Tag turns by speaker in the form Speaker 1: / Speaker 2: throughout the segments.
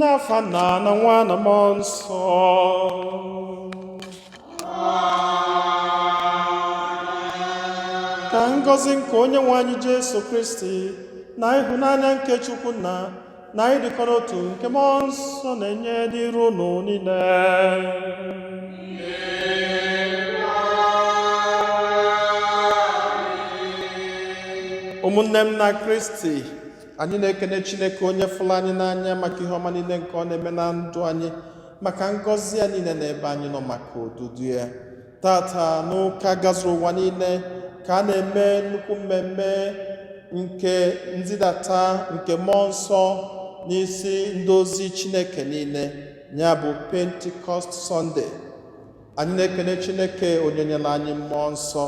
Speaker 1: N'afa Nna na Nwa na Mmụọ Nsọ. Ka ngọzi nke onye nwe anyị Jesu Kristi na ịhụnanya nke Chukwu Nna na ịdịkọ n'otu nke Mmụọ Nsọ na-enye dịrị unu niile. Ụmụnne m na Kristi, anyị na-ekene Chineke onye fụrụ anyị n'anya maka ihe ọma niile nke ọ na-eme na ndụ anyị, maka ngọzi ya niile n'ebe anyị nọ, maka odudu ya. Tata n'ụka gazuru ụwa niile ka a na-eme nnukwu mmemme nke nzidata nke Mmụọ Nsọ n'isi ndị ozi Chineke niile, ya bụ Pentikọst Sọnde. Anyị na-ekene Chineke onye nyere anyị Mmụọ Nsọ,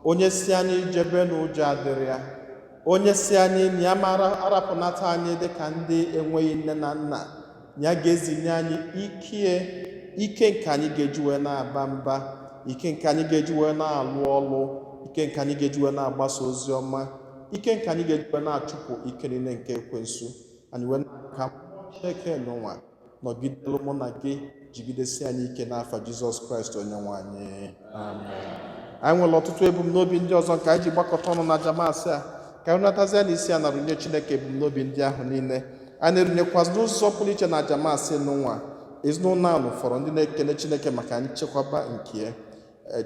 Speaker 1: onye si anyị jebe n'ụjọ adịrị ya, onye si anyị na ya mara arapụnata anyị dịka ndị enweghị nne na nna, na ya ga-ezinye anyị ike, ike nke anyị ga-eji wee na-aba mba, ike nke anyị ga-eji wee na-alụ ọlụ, ike nke anyị ga-eji wee na-agbasa ozi ọma, ike nke anyị ga-eji wee na-achụpụ ike niile nke ekwensu. Anyị wee na-ka mmụọ Chineke n'ụwa nọgidelu mụ na gị, jigidesi anyị ike n'afa Jizọs Kraịst onye nwe anyị. Amen. Anyị nwere ọtụtụ ebumnobi ndị ọzọ nke anyị ji gbakọta ọnụ na jamasị a, ka anyị natazie n'isi a na-arụnye Chineke ebumnobi ndị ahụ niile. Anyị na-erunyekwazị n'ụzọ pụrụ iche na jamasị n'ụwa ezinụlọ ahụ fọrọ ndị na-ekene Chineke maka nchekwaba nke ya.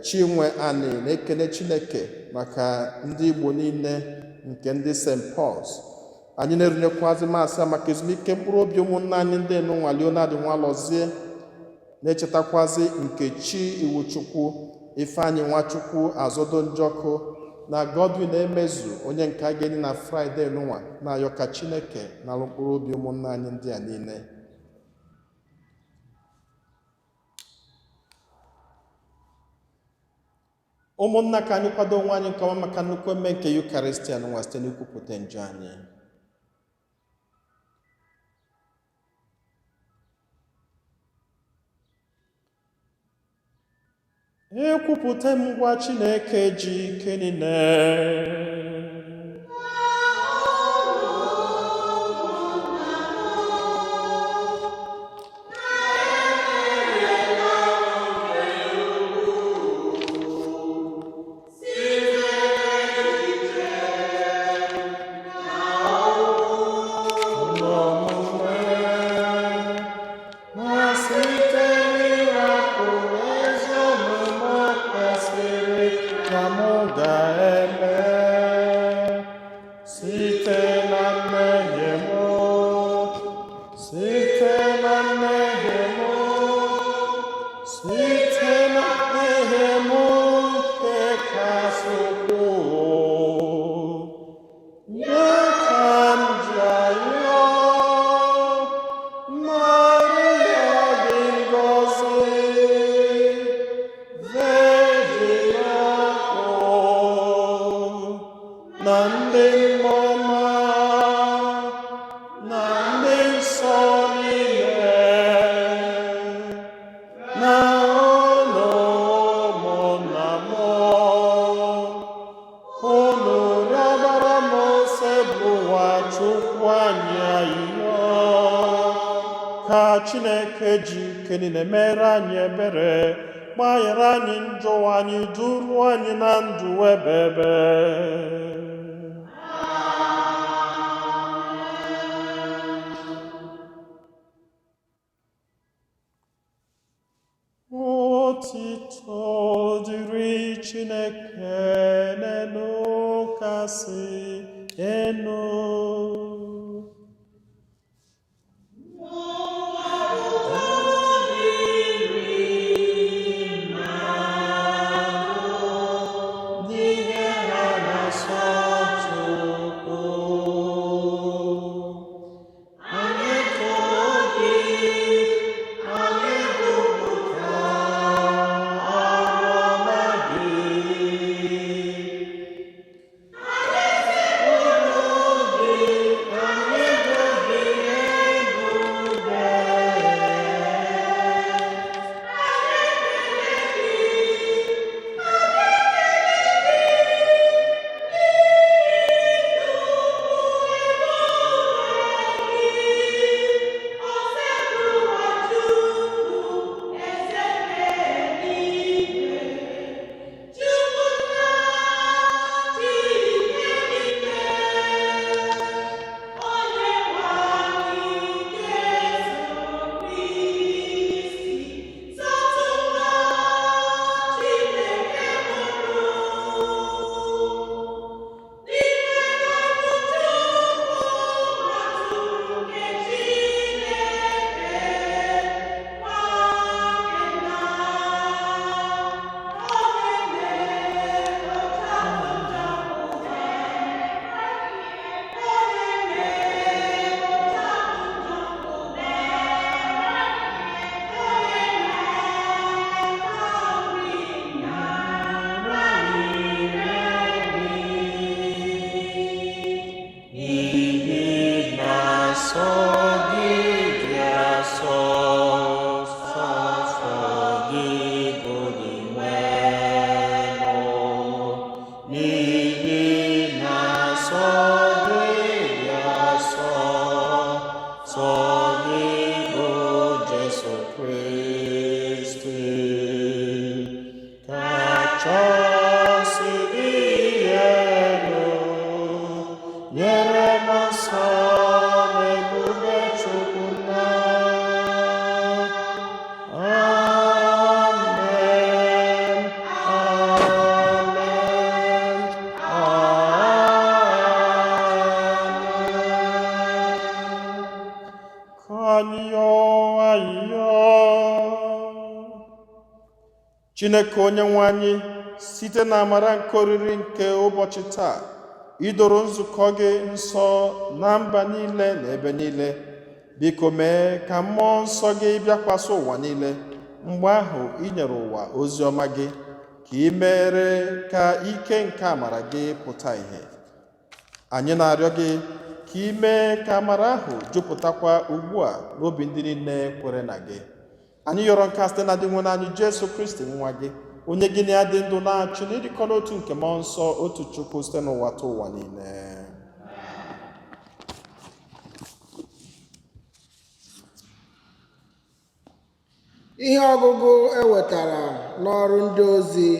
Speaker 1: Chinwe anyị na-ekene Chineke maka ndị Igbo niile nke ndị St. Paul's. Anyị na-erunyekwazị masị a maka ezumike mkpụrụ obi ụmụnna anyị ndị nụnwa Leonard Nwalọzie, na-echetakwazi Nkechi Iwuchukwu, Ifeanyị Nwachukwu, Azodo Njọkụ na Godwin Emezu, onye nke a ga-enye na Fraịde nụnwa, na-ayọ ka Chineke nalụ mkpụrụ obi ụmụnna anyị ndị a niile. Ụmụnna, ka anyị kwado onwe anyị nke ọma maka nnukwu eme nke Yukaristia nụnwa site n'ikwupụta njọ anyị. Ekwupụta m ngwa Chineke ji ike niile. Na site n'ịrapụ ezi omume kwesịrị ka mụ ga-eme, site na mmehie m, site na mmehie m, site na mmehie m nke kasị ukwuu, nye ka m ji ayọ Maria dị ngọzi, Virgin ahụ, na ndị mmụọ ọma, na ndị nsọ niile, na unu ụmụnna m, unu rịọbara m Osebụrụwa Chukwu anyị ayịyọ, ka Chineke ji ike niile mere anyị ebere, gbaghara anyị njọ anyị, duru anyị na ndụ ebebe. Otito dịrị Chineke n'elu kasị enu. N'ihe ha na-asọ Chukwu. Anyị too gị, anyị gụpụta ọrụ ọma gị. Uru gị. Kachasị elu, nyere m nsọ n'ebube Chukwu nna. Amen, amen, amen. Ka anyị yọọ ayịyọ. Chineke onye nwe anyị, site na amara nke oriri nke ụbọchị taa, idoro nzukọ gị nsọ na mba niile na ebe niile. Biko mee ka mmụọ nsọ gị bịakwasị ụwa niile mgbe ahụ i nyere ụwa ozi ọma gị, ka ị mere ka ike nke amara gị pụta ìhè. Anyị na-arịọ gị ka ị mee ka amara ahụ jupụtakwa ugbu a n'obi ndị niile kwere na gị. Anyị yọrọ nke a site na Dinwenụ anyị Jesu Kristi nwa gị, onye gị na ya dị ndụ na-achị n'ịdịkọ n'otu nke mmụọ nsọ, otu Chukwu, site n'ụwa ta ụwa niile.
Speaker 2: Ihe ọgụgụ e wetara n'ọrụ ndị ozi.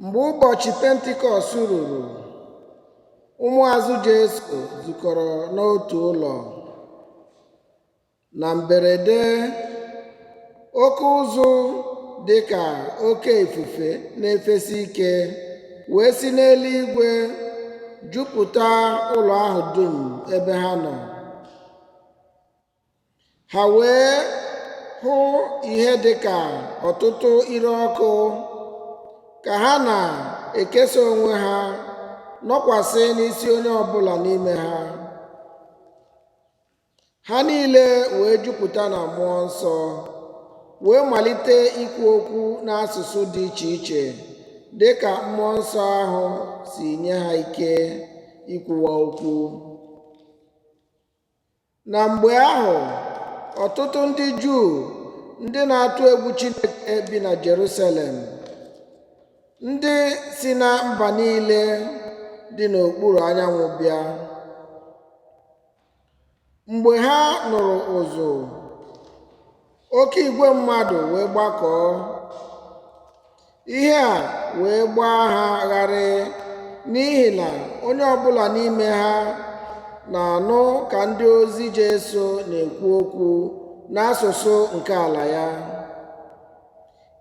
Speaker 2: Mgbe ụbọchị Pentikọst ruru, ụmụazụ Jesu zukọrọ n'otu ụlọ. Na mberede, oke ụzụ dị ka oke ifufe na-efesi ike wee si n'eluigwe jupụta ụlọ ahụ dum ebe ha nọ. Ha wee hụ ihe dị ka ọtụtụ ire ọkụ ka ha na-ekesa onwe ha nọkwasị n'isi onye ọbụla n'ime ha. Ha niile wee jupụta na mmụọ nsọ, wee malite ikwu okwu n'asụsụ dị iche iche dị ka mmụọ nsọ ahụ si nye ha ike ikwuwa okwu. Na mgbe ahụ, ọtụtụ ndị Juu ndị na-atụ egwu Chineke bi na Jerusalem, ndị si na mba niile dị n'okpuru anyanwụ bịa. Mgbe ha nụrụ ụzụ, oke igwe mmadụ wee gbakọọ. Ihe a wee gbaa ha gharịị n'ihi na onye ọbụla n'ime ha na-anụ ka ndị ozi Jesu na-ekwu okwu n'asụsụ nke ala ya.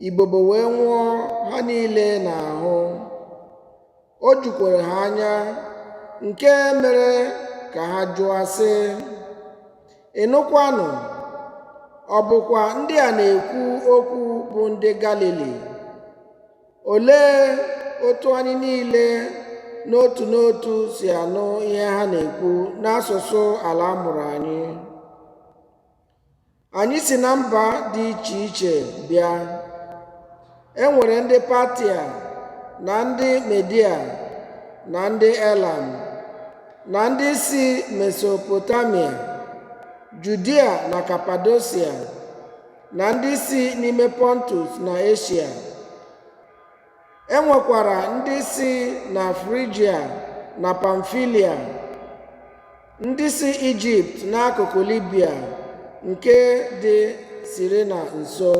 Speaker 2: Ibobo wee nwụọ ha niile n'ahụ. O jukwara ha anya, nke mere ka ha jụọ sị, "Ị nụkwanụ, ọ bụkwa ndị a na-ekwu okwu bụ ndị Galili? Olee otu anyị niile n'otu n'otu si anụ ihe ha na-ekwu n'asụsụ ala a mụrụ anyị? Anyị si na mba dị iche iche bịa. E nwere ndị Patia na ndị Media na ndị Elam na ndị si Mesopotamia, Judia na Kapadosia, na ndị si n'ime Pontus na Eshia. E nwekwara ndị si na Frigia na Pamfilia, ndị si Ijipt n'akụkụ Libia nke dị Sirena nso,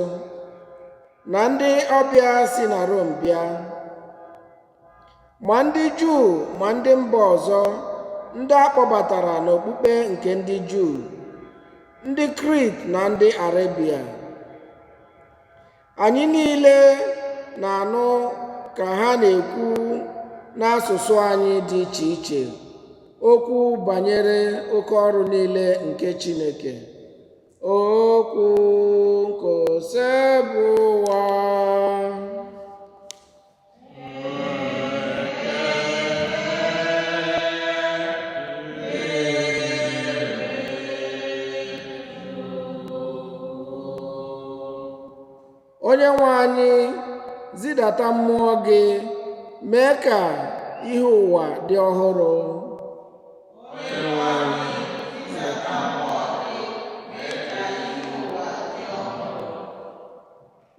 Speaker 2: na ndị ọbịa si na Rom bịa. Ma ndị Juu ma ndị mba ọzọ, ndị a kpọbatara n'okpukpe nke ndị Juu, ndị Krit na ndị Arebia. Anyị niile na-anụ ka ha na-ekwu n'asụsụ anyị dị iche iche okwu banyere oke ọrụ niile nke Chineke." Okwu nke Osebụụwa. Onye nwe anyị, zidata mmụọ gị, mee ka ihe ụwa dị ọhụrụ.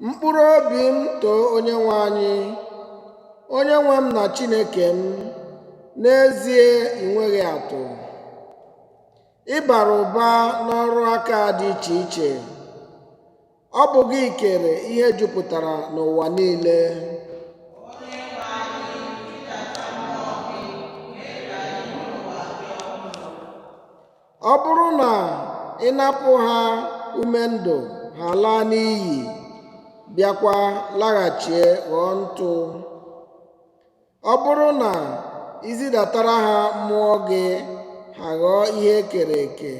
Speaker 2: Mkpụrụ obi m too onye nwe anyị, onye nwe m na Chineke m, n'ezie ị nweghị atụ. Ị bara ụba n'ọrụ aka dị iche iche. Ọ bụ gị kere ihe jupụtara n'ụwa niile. Ọ bụrụ na ị napụ ha ume ndụ, ha laa n'iyi, bịakwa laghachie ghọọ ntụ. Ọ bụrụ na i zidatara ha mmụọ gị, ha ghọọ ihe e kere eke,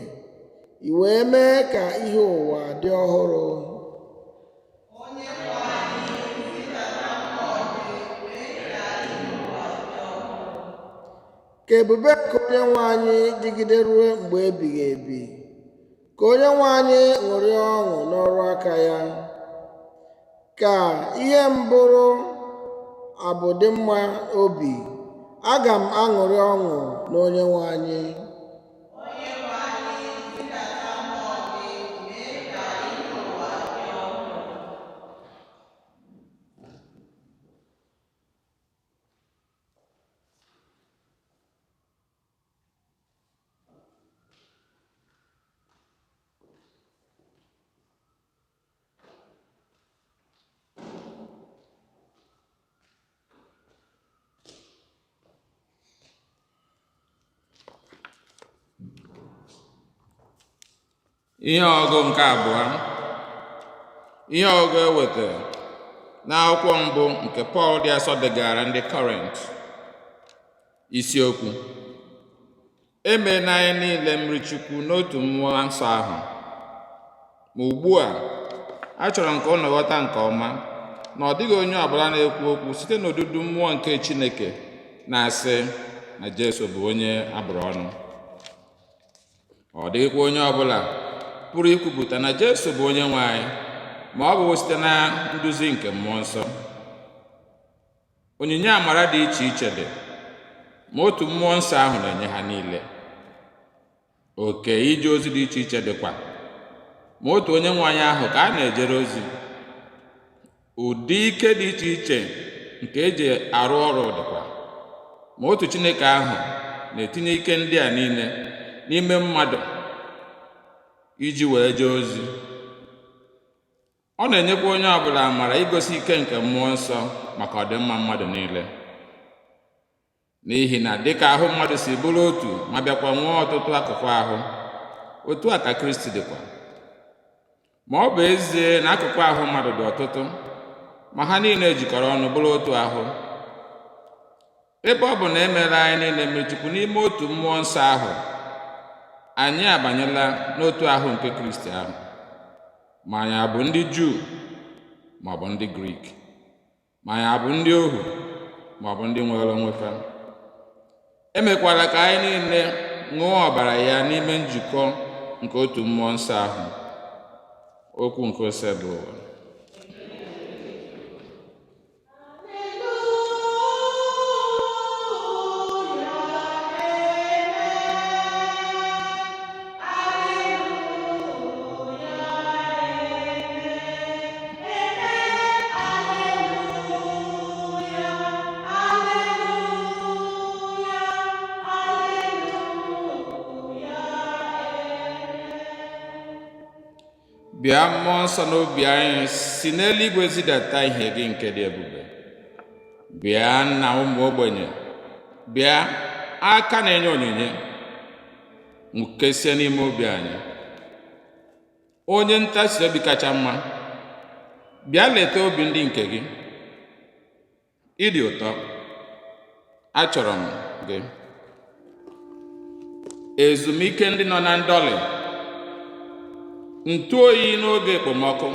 Speaker 2: i wee mee ka ihe ụwa dị ọhụrụ. Ka ebube nke Onyenwe anyị dịgide ruo mgbe ebighị ebi. Ka Onyenwe anyị ṅụrịa ọṅụ n'ọrụ aka ya. Ka ihe mbụrụ abụ dị mma obi, aga m aṅụrị ọṅụ n'Onyenwe anyị.
Speaker 3: Ihe ọgụ nke abụọ. Ihe ọgụ e wetara n'akwụkwọ mbụ nke Pọl dị asọ degara ndị Kọrint. Isiokwu: E meela anyị niile mmiri Chukwu n'otu mmụọ nsọ ahụ. Ma ugbu a, achọrọ m ka unu ghọta nke ọma na ọ dịghị onye ọbụla na-ekwu okwu site n'odudu mmụọ nke Chineke na-asị na Jesu bụ onye abụrụ ọnụ. Ọ dịghịkwa onye ọbụla pụrụ ikwupụta na Jesu bụ onye nwe anyị ma ọ bụghị site na nduzi nke mmụọ nsọ. Onyinye amara dị iche iche dị, ma otu mmụọ nsọ ahụ na-enye ha niile. Oke ije ozi dị iche iche dịkwa, ma otu onye nwe anyị ahụ ka a na-ejere ozi. Ụdị ike dị iche iche nke eji arụ ọrụ dịkwa, ma otu Chineke ahụ na-etinye ike ndị a niile n'ime mmadụ iji wee jee ozi. Ọ na-enyekwa onye ọbụla amara igosi ike nke mmụọ nsọ maka ọdịmma mmadụ niile. N'ihi na dịka ahụ mmadụ si bụrụ otu ma bịakwa nwee ọtụtụ akụkụ ahụ, otu a ka Kristi dịkwa. Ma ọ bụ ezie na akụkụ ahụ mmadụ dị ọtụtụ, ma ha niile jikọrọ ọnụ bụrụ otu ahụ. Ebe ọ bụ na e meela anyị niile mmiri Chukwu n'ime otu mmụọ nsọ ahụ, anyị abanyela n'otu ahụ nke Kristi ahụ, ma anyị abụ ndị Juu ma ọ bụ ndị Grik, ma anyị abụ ndị ohu ma ọ bụ ndị nwere onwe fa. Emekwala ka anyị niile ṅụọ ọbara ya n'ime njikọ nke otu mmụọ nsọ ahụ. Okwu nke Osebụwa. Bịa mmụọ nsọ n'obi anyị, si n'eluigwe zidata ihe gị nke dị ebube. Bịa nna ụmụ ogbenye, bịa aka na-enye onyinye, nkesie n'ime obi anyị. Onye ntasi obi kacha mma, bịa leta obi ndị nke gị. Ịdị ụtọ, achọrọ m gị. Ezumike ndị nọ na ndọlị, ntụ oyi n'oge ekpomọkụ,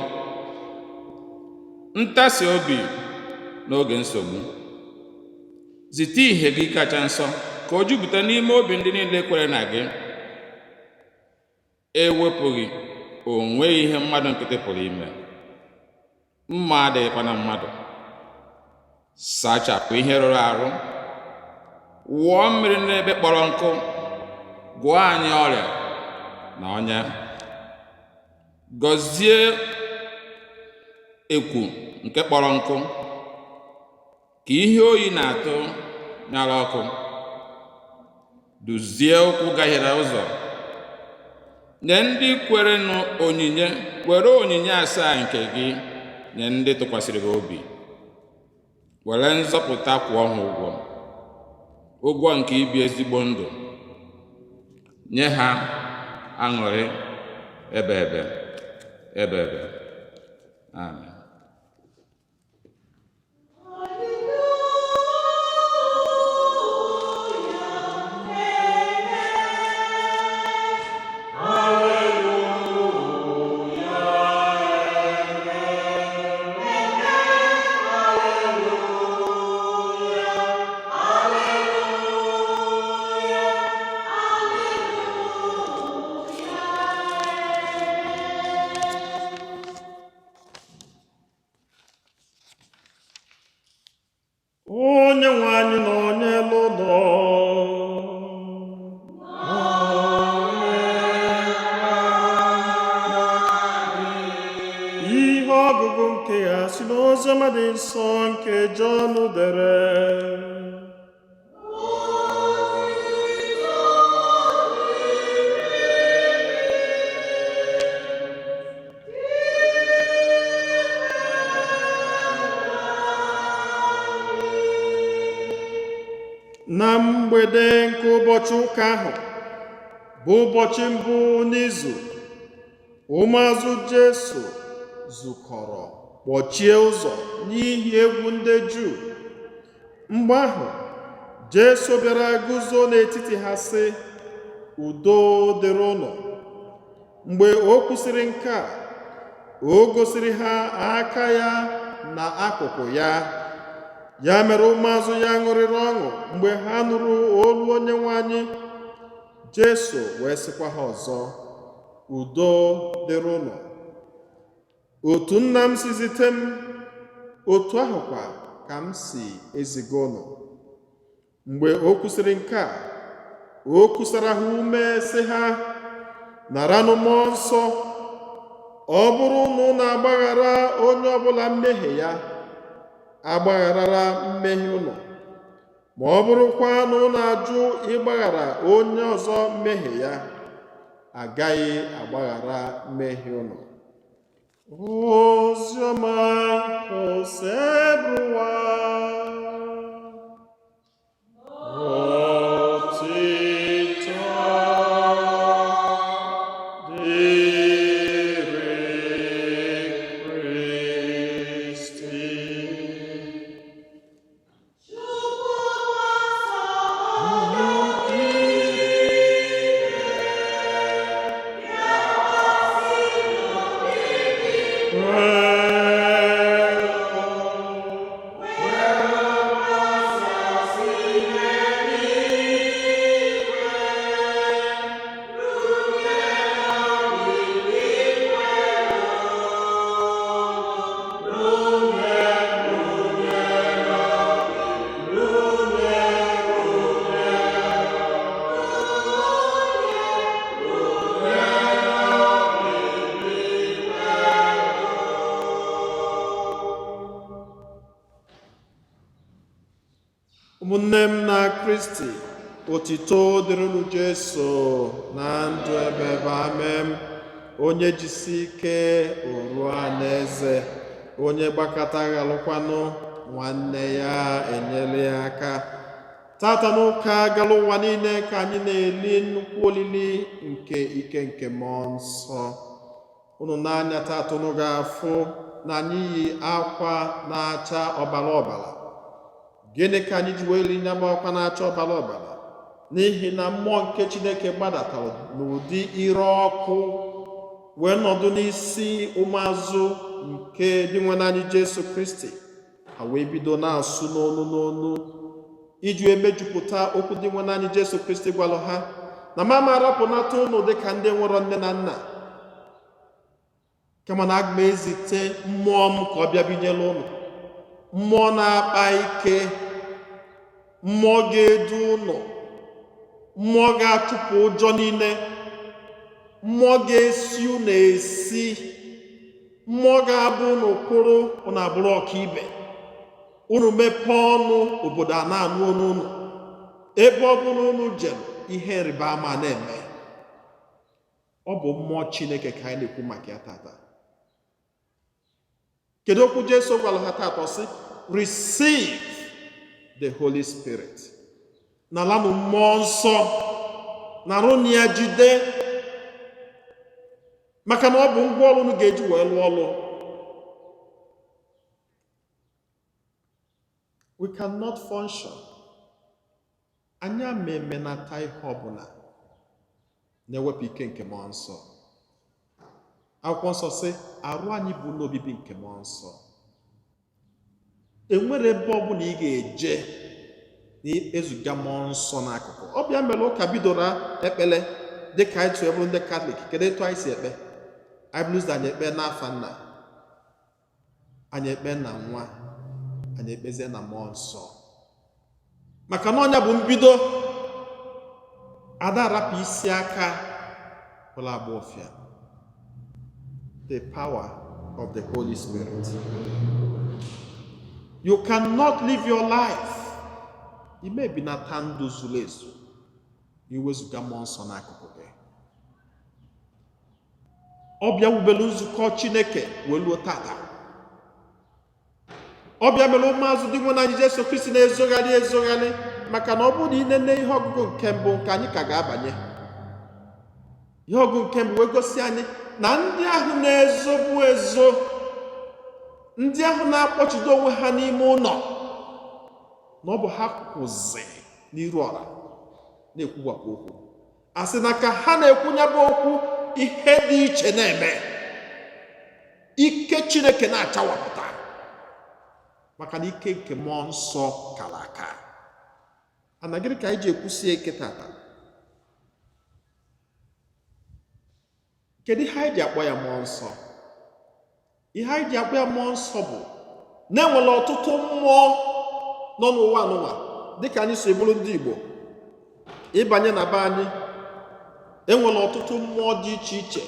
Speaker 3: ntasi obi n'oge nsogbu. Zite ìhè gị kacha nsọ ka o jupụta n'ime obi ndị niile kwere na gị. Ewepụghị o nweghị ihe mmadụ nkịtị pụrụ ime. Mma adịghịkwa na mmadụ. Sachapụ ihe rụrụ arụ, wụọ mmiri n'ebe kpọrọ nkụ, gwọọ anyị ọrịa na ọnya. Gọzie ekwu nke kpọrọ nkụ, ka ihe oyi na-atụ nyara ọkụ. Duzie ụkwụ gahiere ụzọ. Nye ndị kwerenụ onyinye, were onyinye asaa nke gị nye ndị tụkwasịrị gị obi. Were nzọpụta kwụọ ha ụgwọ, ụgwọ nke ibi ezigbo ndụ. Nye ha aṅụrị ebe ebe ebe ebe. Amen.
Speaker 1: Onye nwe anyị nọ n'elu ụlọ. Ihe ọgụgụ nke ya si n'oziọma dị nsọ nke Jọn dere. Na mgbede nke ụbọchị ụka ahụ, bụ ụbọchị mbụ n'izu, ụmụazụ Jesu zukọrọ kpọchie ụzọ n'ihi egwu ndị Juu. Mgbe ahụ, Jesu bịara guzo n'etiti ha sị, "Udo dịrị ụnụ." Mgbe o kwusịrị nke a, o gosiri ha aka ya na akụkụ ya. Ya mere ụmụazụ ya ṅụrịrị ọṅụ mgbe ha nụrụ olu Onyenwe anyị. Jesu wee sịkwa ha ọzọ, "Udo dịrị ụnụ. Otu nna m si zite m, otu ahụkwa ka m si eziga ụnụ." Mgbe o kwusịrị nke a, o kusara ha ume sị ha, "Naranụ mmụọ nsọ. Ọ bụrụ na unu agbaghara onye ọbụla mmehie ya, agbagharala mmehie unu. Ma ọ bụrụkwa na unu ajụ ịgbaghara onye ọzọ mmehie ya, agaghị agbaghara mmehie unu." Oziọma nke Osebụrụwa. Otito dịrị Kristi. Ụmụnne m na Kristi, otito dịrịnụ Jesu na ndụ ebe ebe. Amen. Onye jisi ike o ruo n'eze, onye gbakọta ghalụkwanụ nwanne ya enyere ya aka. Tata n'ụka gara ụwa niile ka anyị na-eli nnukwu olili nke ike nke mmụọ nsọ. Unu n'anya tata unu ga-afụ na anyị yi akwa na-acha ọbara ọbara. Gịnị ka anyị ji wee ri ya bụ akwa na-acha ọbara ọbara? N'ihi na mmụọ nke Chineke gbadatara n'ụdị ire ọkụ wee nọdụ n'isi ụmụazụ nke Dinwenụ anyị Jesu Kristi. Ha wee bido na-asụ n'onu n'onu iji wee mejupụta okwu Dinwenụ anyị Jesu Kristi gwara ha na mama arapụnata unu dịka ndị nwere nne na nna, kama na aga m ezite mmụọ m ka ọ bịa binyere unu, mmụọ na-akpa ike, mmụọ ga-edu unu, mmụọ ga-achụpụ ụjọ niile, mmụọ ga-esi unu esi, mmụọ ga-abụ unu kwụrụ unu abụrụ ọkaibe, unu mepee ọnụ obodo a na-anụ ọnụ unu, ebe ọ bụla unu jere ihe ịrịba ama na-eme. Ọ bụ mmụọ Chineke ka anyị na-ekwu maka ya tata. Kedu okwu Jesu gwara ha tata? Ọ sị, receive the Holy Spirit. Nalanụ mmụọ nsọ, narụ ya jide, maka na ọ bụ ngwa ọrụ unu ga-eji wee lụọ ọrụ. We cannot function. Anyị ama emenata ihe ọbụla na-ewepụ ike nke mmụọ nsọ. Akwụkwọ nsọ sị, arụ anyị bụ ụlọ obibi nke mmụọ nsọ. Enwere ebe ọbụla ị ga-eje na ezuga mmụọ nsọ n'akụkụ. Ọ bịa mere ụka bidoro ekpele dịka anyị tụọ bụrụ ndị Katọlik. Kedu etu anyị si ekpe? Anyị bụrụ ụzọ anyị ekpe n'afa nna, anyị ekpe na nwa, anyị ekpezie na mmụọ nsọ, maka na ọnya bụ mbido. Ada arapụ isi aka ụlọ agba ọfịa. The power of the Holy Spirit. You cannot live your life, imebinata ndụ zuru ezu, iwezuga mmụọ nsọ n'akụkụ gị. Ọ bịa wubelu nzukọ Chineke wee luo tata. Ọ bịa mere ụmụazụ dị nwe na anyị Jesu Kristi na-ezogharị ezogharị, maka na ọ bụrụ na ị nene ihe ọgụgụ nke mbụ nke anyị ka ga-abanye, ihe ọgụgụ nke mbụ wee gosi anyị na ndị ahụ na-ezobu ezo, ndị ahụ na-akpọchido onwe ha n'ime ụlọ, na ọ bụ ha kwụzi n'iru ọra na-ekwuwapụ okwu. A sị na ka ha na-ekwunye bụ okwu, ihe dị iche na-eme, ike Chineke na-achawapụta, maka na ike nke mmụọ nsọ kara aka. Ana gịnị ka anyị ji ekwusi eke tata? Kedu ihe anyị ji akpọ ya mmụọ nsọ? Ihe anyị ji akpọ ya mmụọ nsọ bụ na enwere ọtụtụ mmụọ nọ n'ụwa anụnwa. Dịka anyị si bụrụ ndị Igbo, ịbanye na be anyị, enwere ọtụtụ mmụọ dị iche iche,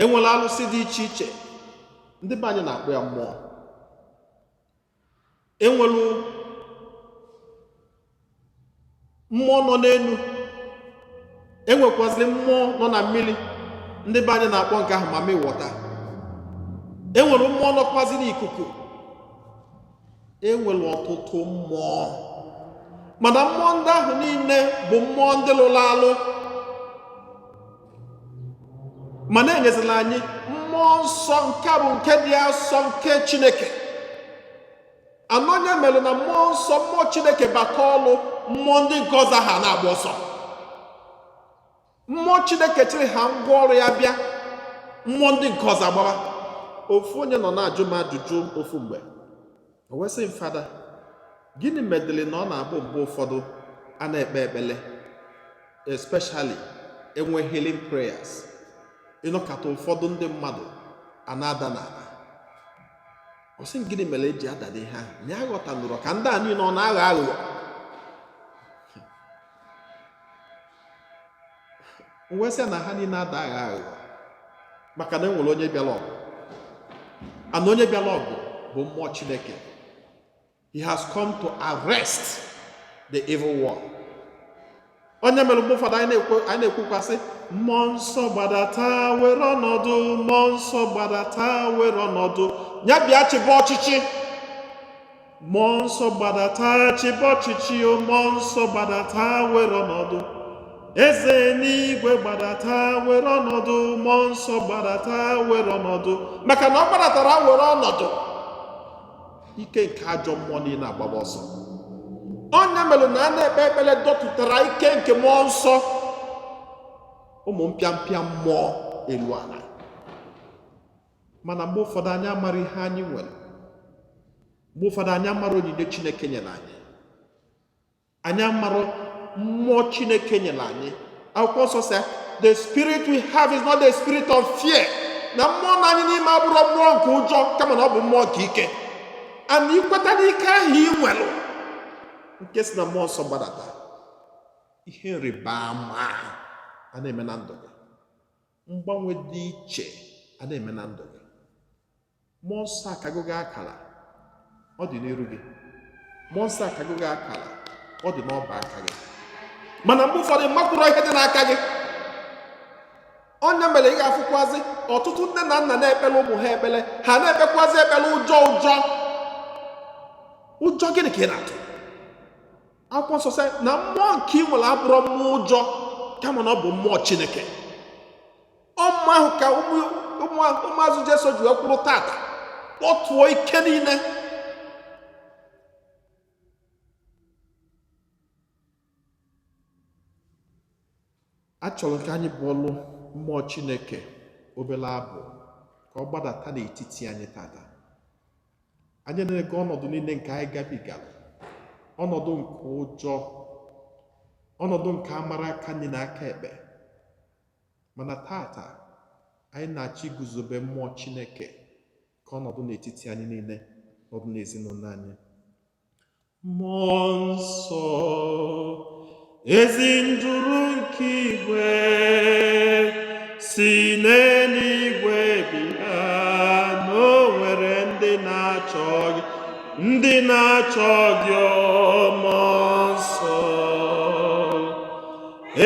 Speaker 1: enwere alụsị dị iche iche, ndị be anyị na-akpọ ya mmụọ. Enwere mmụọ nọ n'elu, enwekwaziri mmụọ nọ na mmiri, ndị be anyị na-akpọ nke ahụ mami wọta. Enwere mmụọ nọkwazi n'ikuku. Enwere ọtụtụ mmụọ, mana mmụọ ndị ahụ niile bụ mmụọ ndị lụrụ alụ, mana enyezila anyị mmụọ nsọ nke bụ nke dị asọ nke Chineke. Anọnya mere na mmụọ nsọ, mmụọ Chineke bata ọlụ, mmụọ ndị nke ọzọ ha na-agba ọsọ. Mmụọ Chineke chịrị ha ngwa ọrụ ya bịa, mmụọ ndị nke ọzọ agbaba. Ofu onye nọ na-ajụ m ajụjụ ofu mgbe, o wee sị m, Fada, gịnị medịrị na ọ na-abụ mgbe ụfọdụ a na-ekpe ekpele, especially enwe healing prayers, ịnọkọta ụfọdụ ndị mmadụ a na-ada n'ala? Ọ sị m, gịnị mere eji ada n'ihe ahụ? Na ya ghọtanụrụ ka ndị a niile ọ na-aghọ aghụghọ. M wee sị na ha niile ada aghọ aghụghọ, maka na enwere onye bịara ọgụ, ana onye bịara ọgụ bụ mmụọ Chineke. He has come to arrest the evil one. Onye mere mgbe ụfọdụ anyị na-ekwukwasị, mmụọ nsọ gbadata were ọnọdụ, mmụọ nsọ gbadata were ọnọdụ, ya bịa chịba ọchịchị. Mmụọ nsọ gbadata chịba ọchịchị, mmụọ nsọ gbadata were ọnọdụ, eze n'igwe gbadata were ọnọdụ, mmụọ nsọ gbadata were ọnọdụ. Maka na ọ gbadatara were ọnọdụ, ike nke ajọ mmụọ niile agbaba ọsọ. Onye mere na a na-ekpe ekpere dọtụtara ike nke mmụọ nsọ, ụmụ mpịampịa mmụọ elu ala. Mana mgbe ụfọdụ anyị amara ihe anyị nwere, mgbe ụfọdụ anyị amara onyinye Chineke nyere anyị, anyị amara mmụọ Chineke nyere anyị. Akwụkwọ nsọ sị, the spirit we have is not the spirit of fear. Na mmụọ na anyị n'ime abụrụ mmụọ nke ụjọ, kama na ọ bụ mmụọ nke ike. And ikweta n'ike ahụ ị nwere nke si na mmụọ nsọ gbadata, ihe nrịba ama a na-eme na ndụ gị, mgbanwe dị iche a na-eme na ndụ gị. Mmụọ nsọ akago gị akara, ọ dị n'iru gị. Mmụọ nsọ akago gị akara, ọ dị n'ọba aka gị. Mana mgbe ụfọdụ makwụrụ ihe dị n'aka gị. Onye mere ị ga-afụkwazi ọtụtụ nne na nna na-ekpele ụmụ ha ekpele, ha na-ekpekwazi ekpele ụjọ ụjọ ụjọ. Gịnị ka ị na-atụ? Akwụkwọ nsọ sị na mmụọ nke ị nwere abụrọ mmụọ ụjọ, kama na ọ bụ mmụọ Chineke. Ọ mmụọ ahụ ka ụmụazụ Jesu ji wee kwuru tata kpọtụọ ike niile. Achọrọ ka anyị bụọlụ mmụọ Chineke obere abụ ka ọ gbadata n'etiti anyị tata. Anyị na-ege ọnọdụ niile nke anyị gabigara, ọnọdụ nke ụjọ, ọnọdụ nke amara aka nri na aka ekpe, mana tata anyị na-achọ iguzobe mmụọ Chineke ka ọnọdụ n'etiti anyị niile, nọdụ n'ezinụlọ anyị. Mmụọ nsọ, ezi nduru nke igwe, si n'eluigwe bịa, na o nwere ndị na-achọ gị, ndị na-achọ gị. Mmụọ nsọ,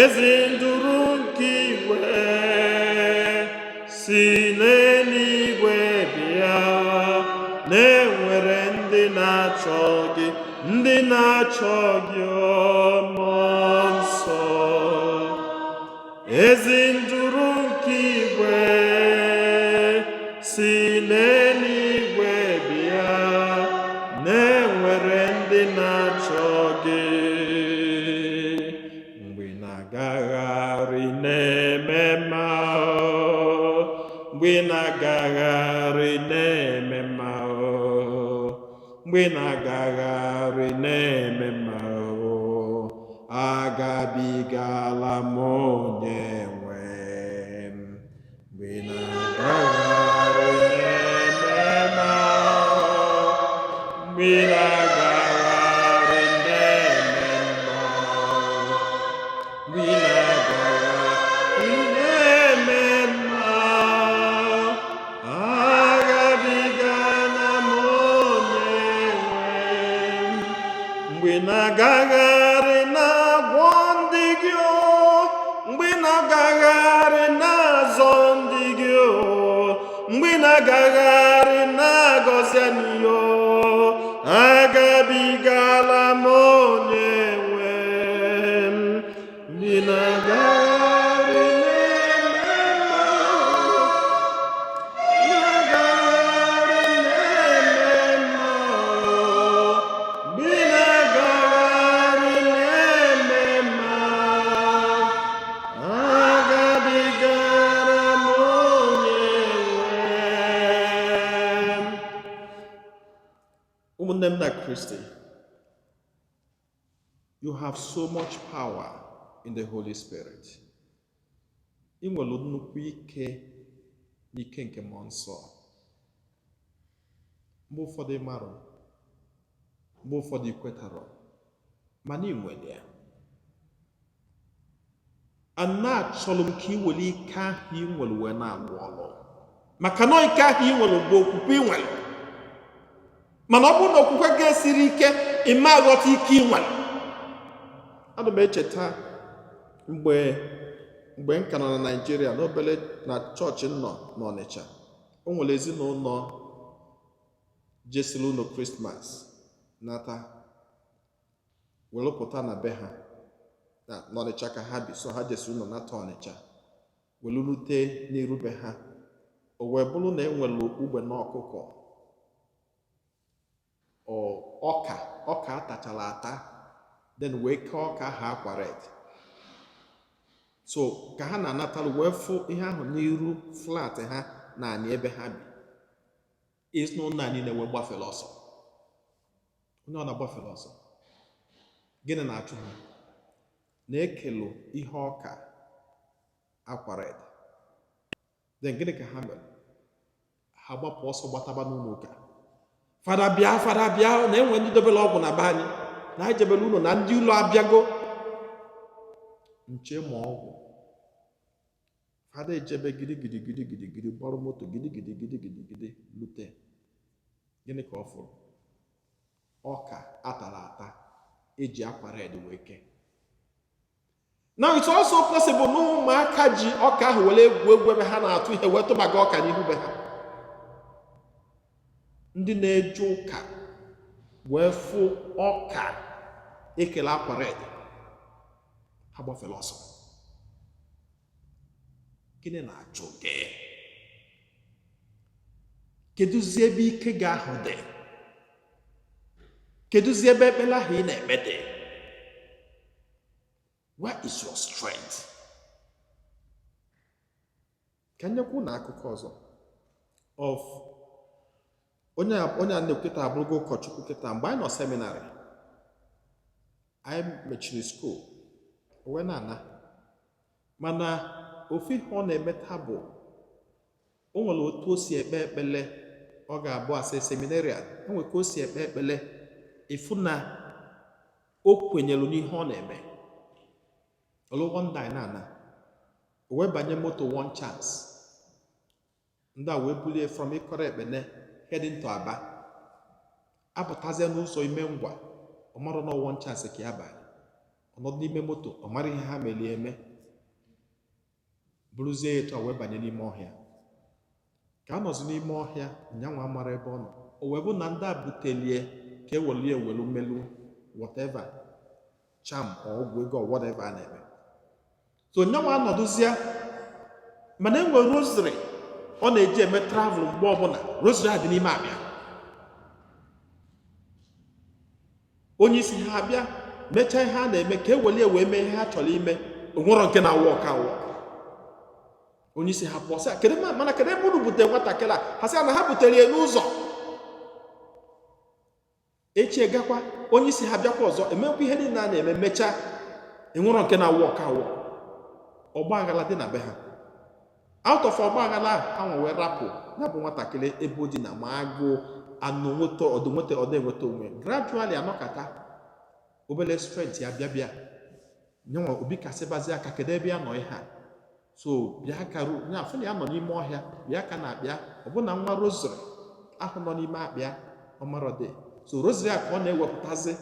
Speaker 1: ezi nduru nke igwe, si n'eluigwe bịa, na enwere ndị na-achọ gị, ndị na-achọ gị. Mmụọ nsọ, ezi nduru nke igwe, si n'eluigwe bịa, na enwere ndị na-achọ gị. Mgbe ị na-agagharị na-eme mma, mgbe ị na-agagharị na-eme mma, mgbe ị na-agagharị na-eme mma, agabigala m onye nwe m. Mgbe ị na-agagharị na-eme mma, mgbe ị na-agagharị na-eme mma, mgbe ị na-agagharị na-eme mma, agabigala m onye nwe m. Mgbe ị na-agagharị na-agwọ ndị gị o, mgbe ị na-agagharị na-azọ ndị gị o, mgbe ị na-agagharị na-agọzi anyị o, agabigala m onye nwe m. Mgbe ị na-agagharị na-eme mma, na-agagharị na-eme mma, mgbe ị na-agagharị na-eme mma, agabigara m onye nwe m. Ụmụnne m na Kristi, you have so much power in the Holy Spirit. Ị nwere nnukwu ike n'ike nke Mmụọ Nsọ. Mgbe ụfọdụ ị marụ, mgbe ụfọdụ ị kwetarọ, mana ị nwere ya. Ana achọrọ m ka ị were ike ahụ ị nwere wee na-alụ ọlụ, maka na ike ahụ ị nwere bụ okwukwe ị nwere. Mana ọ bụrụ na okwukwe gị esiri ike, ị ma aghọta ike ị nwere. Ana m echeta mgbe m ka nọ na Naịjirịa, n'obere na chọọchị nọ n'Ọnịcha, o nwere ezinụlọ jesiri ụlọ Krismas nata were pụta na be ha na n'Ọnịcha ka ha bi, so ha jesiri ụlọ nata Ọnịcha were rute n'iru be ha, o wee bụrụ na e nwere ugbe na ọkụkọ ọka ọka atachara ata, then wee kee ọka ahụ akwa red. So ka ha na-anatara wee fụ ihe ahụ n'iru flat ha na anị ebe ha bi, ezinụlọ anyị na-enwe gbafere ọsọ. Onye ọ na-agbafere ọsọ, gịnị na-achụ ha? Na-ekelu ihe ọka akwa red. Then gịnị ka ha mere? Ha gbapụ ọsọ gbataba n'ụlọ ụka. Fada bịa, fada bịa, na enwe ndị dobere ọgwụ na be anyị, na anyị jebere ụlọ na ndị ụlọ abịago nche ma ọgwụ. Fada ejebe gidi gidi gidi gidi gidi, gbara moto gidi gidi gidi gidi gidi lute. Gịnị ka ọ fụrụ? Ọka atara ata eji akwa red wee kee. Now, it's also possible na ụmụaka ji ọka ahụ were egwu egwu ebe ha na-atụ ihe wee tụbaga ọka n'ihu be ha. Ndị na-eje ụka wee fụ ọka ekele akwa red, ha gbafere ọsọ. Gịnị na-achụ gị? Kedụzi ebe ike gị ahụ dị? Kedụzi ebe ekpere ahụ ị na-eme dị? Where is your strength? Ka nyekwu na akụkọ ọzọ of onye a. Onye a na-ekwu kịta abụrụgo ụkọchukwu kịta. Mgbe anyị nọ seminary, anyị mechiri school o wee na-ana, mana ofu ihe ọ na-emeta bụ o nwere otu o si ekpe ekpele. Ọ ga-abụ asị seminarian, o nwere ka o si ekpe ekpele, ịfụ na o kwenyere n'ihe ọ na-eme. Olu one day na-ana, o wee banye moto one chance, ndị a wee bulie from Ikot Ekpene heading to Aba. Apụtazie n'ụzọ ime ngwa, ọ mara na one chance ka ya banye. Ọnọdụ n'ime moto, ọ mara ihe ha melie eme, bụrụzie ya etu a wee banye n'ime ọhịa. Ka a nọzi n'ime ọhịa, nyanwa mara ebe ọ nọ, o wee bụ na ndị a butelie ka ewelu ya ewelu melu whatever charm or ọgwụ ego or whatever a na-eme. So nyanwa anọdụzie, mana enwe rosary ọ na-eji eme travel mgbe ọbụla. Rosary a dị n'ime abịa. Onye isi ha abịa mechaa ihe a na-eme ka ewelie wee mee ihe ha chọrọ ime. Onwero nke na-awụ ọka awụ. Onye isi ha pụọ, sị, "Kedu mana kedu ebe unu butere nwatakịrị a?" Ha sị na ha butere ya n'ụzọ. Echi gakwa, onye isi ha bịakwa ọzọ, emekwa ihe niile a na-eme, mechaa, enwero nke na-awụ ọka awụ. Ọgba aghara dị na be ha. Out of ọgba aghara ahụ, ha nwe wee rapụ ya bụ nwatakịrị ebe o dina, ma agụụ anụ nweta ọdụ nweta ọdụ enweta onwe. Gradually, anọkata obere strength ya bịa bịa nyenwa obi kasịbazi aka, kedu ebe ya nọ ihe a? So bịa karu nya afụ na ya nọ n'ime ọhịa, bịa ka na-akpịa ọbụna nwa rosary ahụ nọ n'ime akpịa ọmarọdị. So rosary a ka ọ na-ewepụtazi.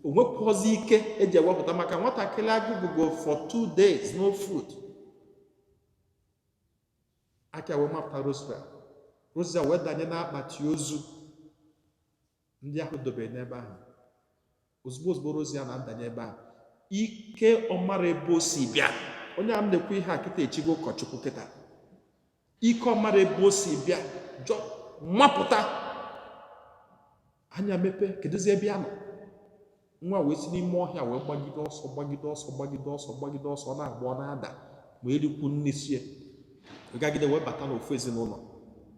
Speaker 1: O nwekwuozi ike eji ewepụta maka nwatakịrị agụgụgo for 2 days, no food. Aka wee mapụta rosary a. Rosary a wee danye n'akpati ozu ndị ahụ dobere n'ebe ahụ. Ozugbo ozugbo rosary a na-adanye ebe ahụ, ike ọmara ebe o si bịa. Onye a m na-ekwu ihe a kịta echigo ụkọchukwu kịta. Ike ọmara ebe o si bịa jọ mapụta anya mepe, kedụzi ebe ya nọ? Nwa wee si n'ime ọhịa wee gbagide ọsọ, gbagide ọsọ, gbagide ọsọ, gbagide ọsọ, ọ na-agba, ọ na-ada, ma erikwu nne sie, gagide wee bata n'ofu ezinụlọ.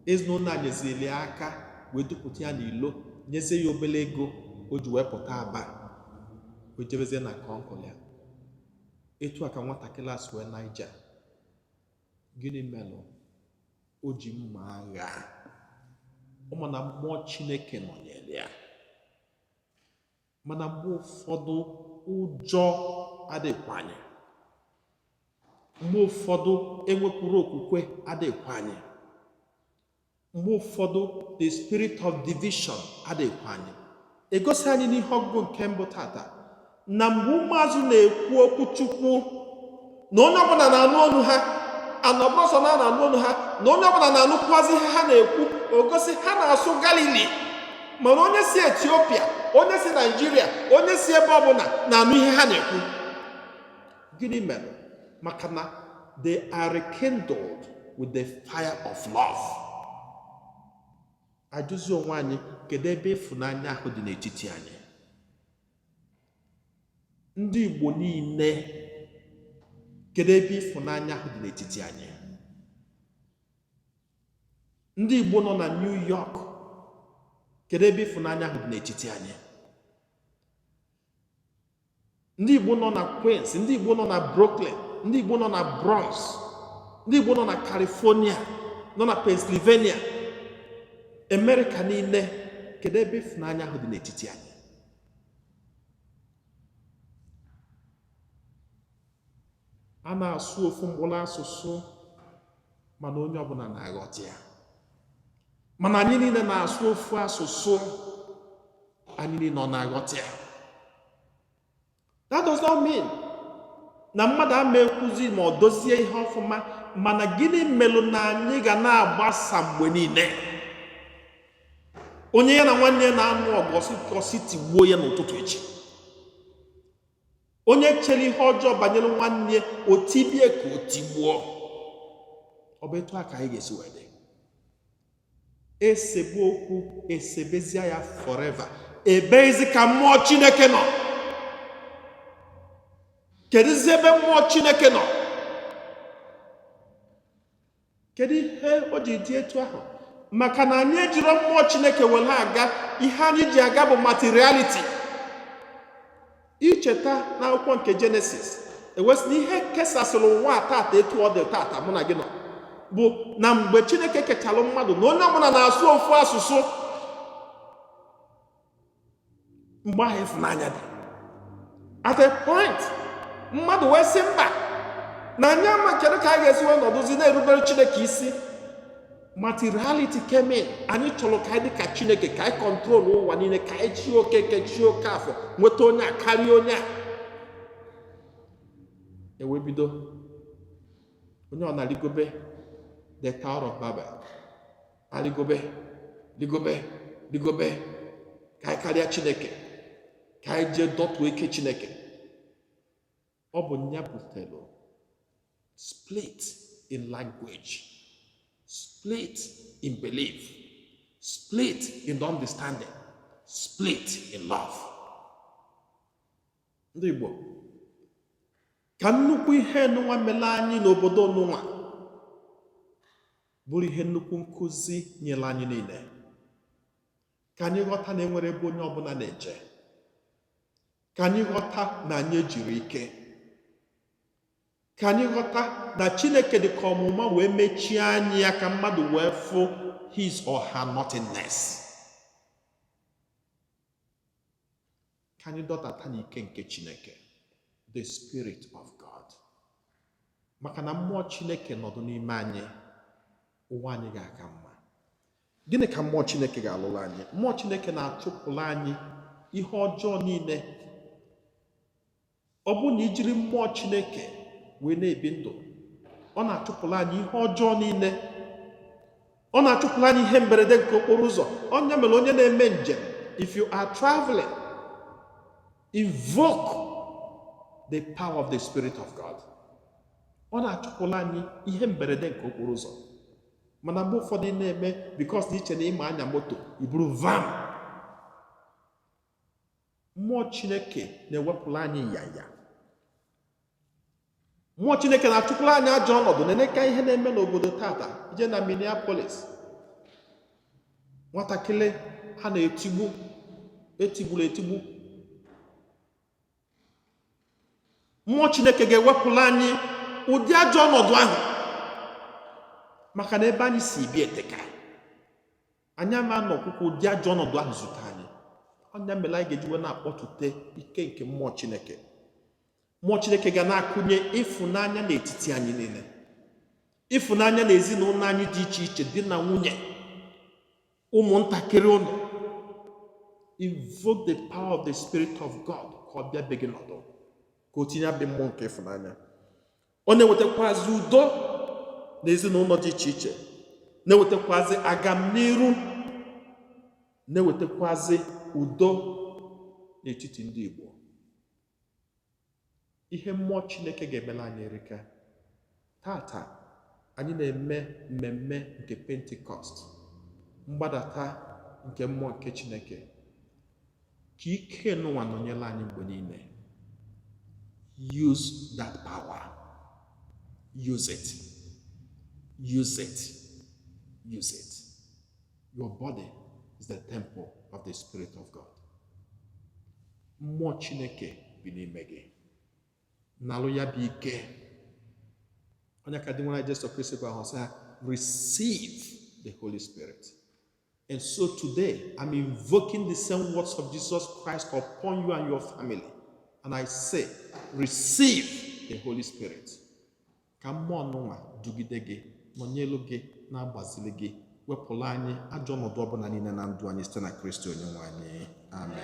Speaker 1: Ezinụlọ a nyezili ya aka wee dupụta ya n'ilo, nyezie ya obere ego o ji wee pụta Aba, wee jebezie na nke uncle ya. Etu a ka nwatakịrị a si wee Naija. Gịnị melụ o ji mma agha? Ụmụ na mmụọ Chineke nọnyere ya. Mana mgbe ụfọdụ ụjọ adịkwa anyị, mgbe ụfọdụ enwekwuru okwukwe adịkwa anyị, mgbe ụfọdụ the spirit of division adịkwa anyị. Egosi anyị n'ihe ọgụgụ nke mbụ tata na mgbe ụmụazụ na-ekwu okwu Chukwu, na onye ọbụla na-anụ ọnụ ha, anọbụrụ sọ na a na-anụ ọnụ ha, na onye ọbụla na-anụkwazị ihe ha na-ekwu. Ogosi ha na-asụ Galili, mana onye si Etiopia, onye si Naijiria, onye si ebe ọbụla na-anụ ihe ha na-ekwu. Gịnị mere? Maka na they are rekindled with the fire of love. Ajụzi onwe anyị, kedu ebe ịfụnanya ahụ dị n'etiti anyị, ndị Igbo niile? Kedu ebe ịfụnanya ahụ dị n'etiti anyị, ndị Igbo nọ na New York? Kedu ebe ịfụnanya ahụ dị n'etiti anyị, ndị Igbo nọ na Queens, ndị Igbo nọ na Brooklyn, ndị Igbo nọ na Bronx, ndị Igbo nọ na California, nọ na Pennsylvania, America niile? Kedu ebe ịfụnanya ahụ dị n'etiti anyị? A na-asụ ofu mkpụrụ asụsụ, mana onye ọbụla na-aghọta ya. Mana anyị niile na-asụ ofu asụsụ, anyị niile ọ na-aghọta ya? That does not mean Na mmadụ ama ekwuzi ma ọ dozie ihe ọfụma. Mana gịnị melụ na anyị ga na-agbasa mgbe niile? Onye ya na nwanne ya na-anụ ọgụ, ọsị tigbuo ya n'ụtụtụ echi. Onye chere ihe ọjọọ banyere nwanne ya, o tibie ka o tigbuo. Ọ bụ etu a ka anyị ga-esi wee dị? Esebe okwu, esebezie ya forever. Ebezi ka mmụọ Chineke nọ? Kedụzi ebe mmụọ Chineke nọ? Kedu ihe o ji dị etu ahụ? Maka na anyị ejiro mmụọ Chineke were aga. Ihe anyị ji aga bụ materiality. Icheta n'akwụkwọ nke Jenesis, ewesị na ihe kesasịrị ụwa tata etu ọ dị tata mụ na gị nọ bụ na mgbe Chineke kechalụ mmadụ, na onye ọbụla na-asụ ofu asụsụ. Mgbe ahụ ịfụnanya dị. At a point, mmadụ wee sị mba, na anyị ama. Kedu ka a ga-esi wee nọdụzi na-erubere Chineke isi? Materiality came in. Anyị chọrọ ka anyị dị ka Chineke, ka anyị control ụwa niile, ka anyị chi Okeke, chi oke afọ, nweta onye a karịa onye a. Ewee bido, onye ọ na-aligobe the Tower of Babel, aligobe, ligobe, ligobe, ka anyị karịa Chineke, ka anyị jee dọtuo ike Chineke. Ọ bụ nya butere split in language, split in belief, split in understanding, split in love. Ndị Igbo, ka nnukwu ihe nụnwa mere anyị n'obodo nụnwa bụrụ ihe nnukwu nkụzi nyere anyị niile, ka anyị ghọta na enwere ebe onye ọbụla na-eje, ka anyị ghọta na anyị ejiri ike, ka anyị ghọta na Chineke dị ka ọmụma wee mechie anyị ya, ka mmadụ wee fụ his or her nothingness. Ka anyị dọtata n'ike nke Chineke, the Spirit of God, maka na mmụọ Chineke nọdụ n'ime anyị, ụwa anyị ga-aka mma. Gịnị ka mmụọ Chineke ga-alụrụ anyị? Mmụọ Chineke na-achụpụrụ anyị ihe ọjọọ niile. Ọ bụrụ na ijiri mmụọ Chineke wee na-ebi ndụ, ọ na-achụpụrụ anyị ihe ọjọọ niile, ọ na-achụpụrụ anyị ihe mberede nke okporo ụzọ. Onye mere onye na-eme njem, if you are traveling, invoke the power of the Spirit of God. Ọ na-achụpụrụ anyị ihe mberede nke okporo ụzọ. Mana mgbe ụfọdụ ị na-eme because na iche na ịma anya moto, iburu vam. Mmụọ Chineke na-ewepụrụ anyị nyanya. Mmụọ Chineke na-achụpụrụ anyị ajọ ọnọdụ. Na-eneka ihe na-eme n'obodo tata. Ije na Minneapolis, nwatakịrị ha na-etigbu, etigburu etigbu. Mmụọ Chineke ga-ewepụrụ anyị ụdị ajọ ọnọdụ ahụ, maka na ebe anyị si bi eteka. Anyị ama nọkwụkwọ ụdị ajọ ọnọdụ ahụ zute anyị. Ọnya mere anyị ga-eji wee na-akpọtute ike nke mmụọ Chineke. Mmụọ Chineke ga na-akụnye ịfụnanya n'etiti anyị niile, ịfụnanya na ezinụlọ anyị dị iche iche, di na nwunye, ụmụntakịrị ụnụ. Invoke the power of the Spirit of God ka ọ bịa be gị nọdụ, ka o tinye abị mmụọ nke ịfụnanya. Ọ na-ewetakwazi udo na ezinụlọ dị iche iche, na-ewetakwazi agamniru, na-ewetakwazi udo n'etiti ndị Igbo. Ihe mmụọ Chineke ga-emela anyị erika. Tata anyị na-eme mmemme nke Pentikọst, mgbadata nke mmụọ nke Chineke. Ka ike nụnwa nọnyere anyị mgbe niile. Use that power, use it, use it, use it. Your body is the temple of the Spirit of God. Mmụọ Chineke bi n'ime gị. Nalụ ya bụ ike. Onye ka dị nwere Jesu Kristi gwara ha, sị ha, "Receive the Holy Spirit." And so today I'm invoking the same words of Jesus Christ upon you and your family, and I say, receive the Holy Spirit. Ka mmụọ nụnwa dugide gị, nọnyelu gị, na-agbazili gị, wepụrụ anyị ajọ ọnọdụ ọbụla niile na ndụ anyị, site na Kristi onye nwe anyị. Amen.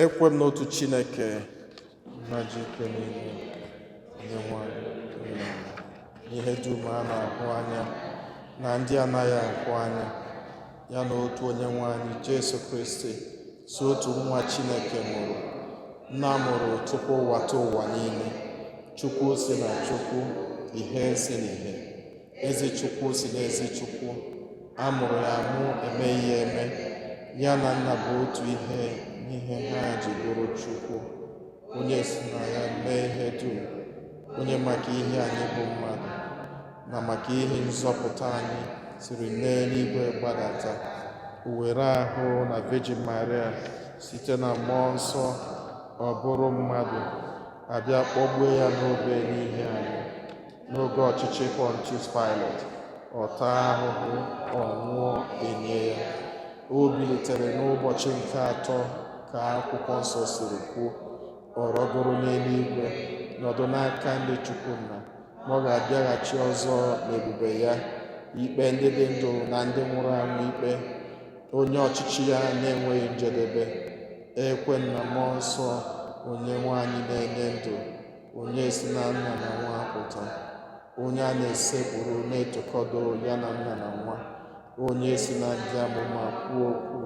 Speaker 1: Ekwe m n'otu Chineke, nna ji ike niile, onye nwe anyị, n'ihe dum a na-ahụ anya na ndị anaghị ahụ anya, ya na otu onye nwe anyị Jesu Kristi, si otu nwa Chineke mụrụ, nna mụrụ tupu ụwa tụ ụwa niile, Chukwu si na Chukwu, ihe si n'ihe, ezi Chukwu si n'ezi Chukwu, a mụrụ ya amụ, emeghị ya eme, ya na nna bụ otu ihe n'ihe ha ji bụrụ Chukwu, onye si na ya mee ihe dum, onye maka ihe anyị bụ mmadụ, na maka ihe nzọpụta anyị siri n'eluigwe gbadata, o were ahụ na Virgin Maria site na mmụọ nsọ, ọ bụrụ mmadụ, abịa kpọgbuo ya n'obe n'ihi anyị. N'oge ọchịchị Pontius Pilate, ọ taa ahụhụ, ọ nwụọ, enye ya. O bilitere n'ụbọchị nke atọ ka akwụkwọ nsọ siri kwuo, ọ rọgoro n'eluigwe, nọdụ n'aka ndị Chukwu nna, na ọ ga-abịaghachi ọzọ n'ebube ya, ikpe ndị dị ndụ na ndị nwụrụ anwụ ikpe, onye ọchịchị ya na-enweghị njedebe. Ekwe na mmụọ nsọ, onye nwe anyị na-enye ndụ, onye si na nna na nwa pụta, onye a na-esekpuru na-etokọdo ya na nna na nwa, onye si na ndị amụma kwuo okwu.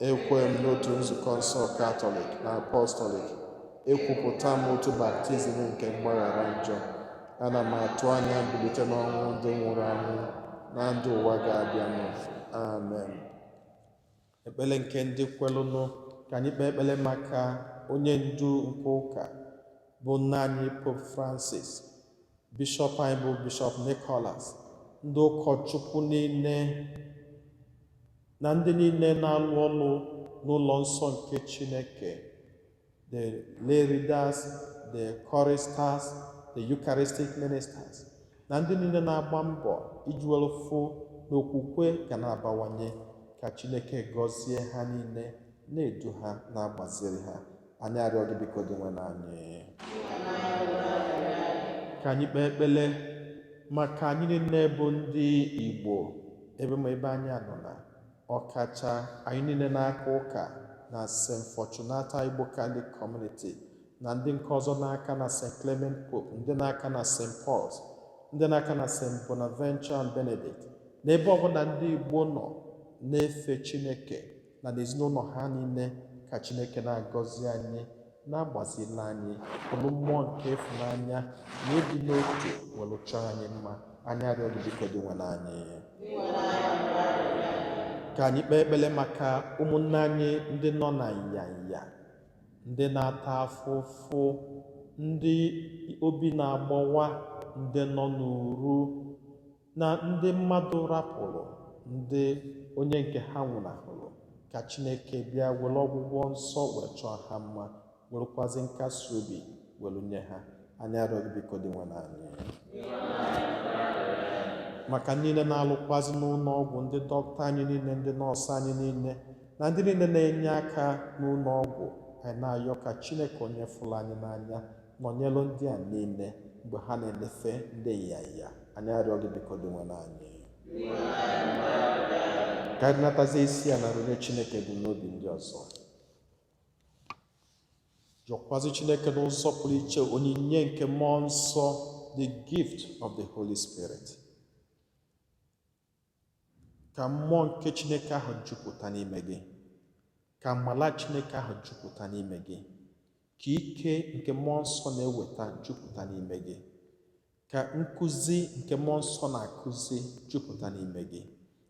Speaker 1: Ekwe m n'otu nzukọ nsọ Katọlik na Apọstọlik, ekwupụta m otu baptizim nke mgbaghara njọ. Ana m atụ anya mbilite n'ọnwụ ndị nwụrụ anwụ na ndụ ụwa ga-abịanụ. Amen. Ekpere nke ndị kwelụnụ. Ka anyị kpee ekpere maka onye ndu nke ụka bụ nna anyị Pope Francis, bishọp anyị bụ Bishọp Nicholas, ndị ụkọchukwu niile na ndị niile na-alụ ọlụ n'ụlọ nsọ nke Chineke, the lay readers, the choristers, the Eucharistic ministers, na ndị niile na-agba mbọ iji were fụ na okwukwe ga na-abawanye. Ka Chineke gọzie ha niile, na-edu ha, na-agbaziri ha. Anyị arịọ gị biko dị nwe anyị. Ka anyị kpee ekpere maka anyị niile bụ ndị Igbo ebe ma ebe anyị anọ, na ọkacha anyị niile n'aka ụka na St. Fortunata Igbo Catholic Community, na ndị nke ọzọ n'aka na St. Clement Pope, ndị n'aka na St. Paul's, ndị n'aka na St. Bonaventure and Benedict, n'ebe ọbụla ndị Igbo nọ na-efe Chineke na n'ezinụlọ ha niile. Ka Chineke na-agọzi anyị, na-agbazili anyị olu mmụọ nke ịfụnanya na ịdị n'otu welu chọọ anyị mma. Anyị arịọ gị biko dị nwe anyị. Ka anyị kpee ekpere maka ụmụnne anyị ndị nọ na nyanya, ndị na-ata afụfụ, ndị obi na-agbawa, ndị nọ n'uru, na ndị mmadụ rapụrụ, ndị onye nke ha nwụnahụrụ. Ka Chineke bịa were ọgwụgwọ nsọ wee chọọ ha mma, werekwazi nkasi obi were nye ha. Anyị arịọ gị biko dị nwe anyị. Maka niile na-alụkwazi n'ụlọ ọgwụ, ndị dọkịta anyị niile, ndị nọọsụ anyị niile, na ndị niile na-enye aka n'ụlọ ọgwụ, anyị na-ayọ ka Chineke onye fụrụ anyị n'anya nọnyelụ ndị a niile mgbe ha na-enefe ndị nyanya. Anyị arịọ gị biko dị nwe anyị. Ka anyị natazie isi a na rụnye Chineke bụ n'obi ndị ọzọ. Jụọkwazi Chineke n'ụzọ pụrụ iche onyinye nke mmụọ nsọ, the gift of the Holy Spirit. Ka mmụọ nke Chineke ahụ jupụta n'ime gị, ka amala Chineke ahụ jupụta n'ime gị, ka ike nke mmụọ nsọ na-eweta jupụta n'ime gị, ka nkụzi nke mmụọ nsọ na-akụzi jupụta n'ime gị,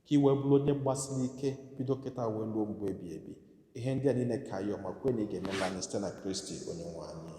Speaker 1: ka ị wee bụrụ onye gbasiri ike bido kịta wee ruo mgbe ebi ebi. Ihe ndị a niile ka ayọ ma kwe na ị ga-emela anyị site na Kristi onye nwe anyị.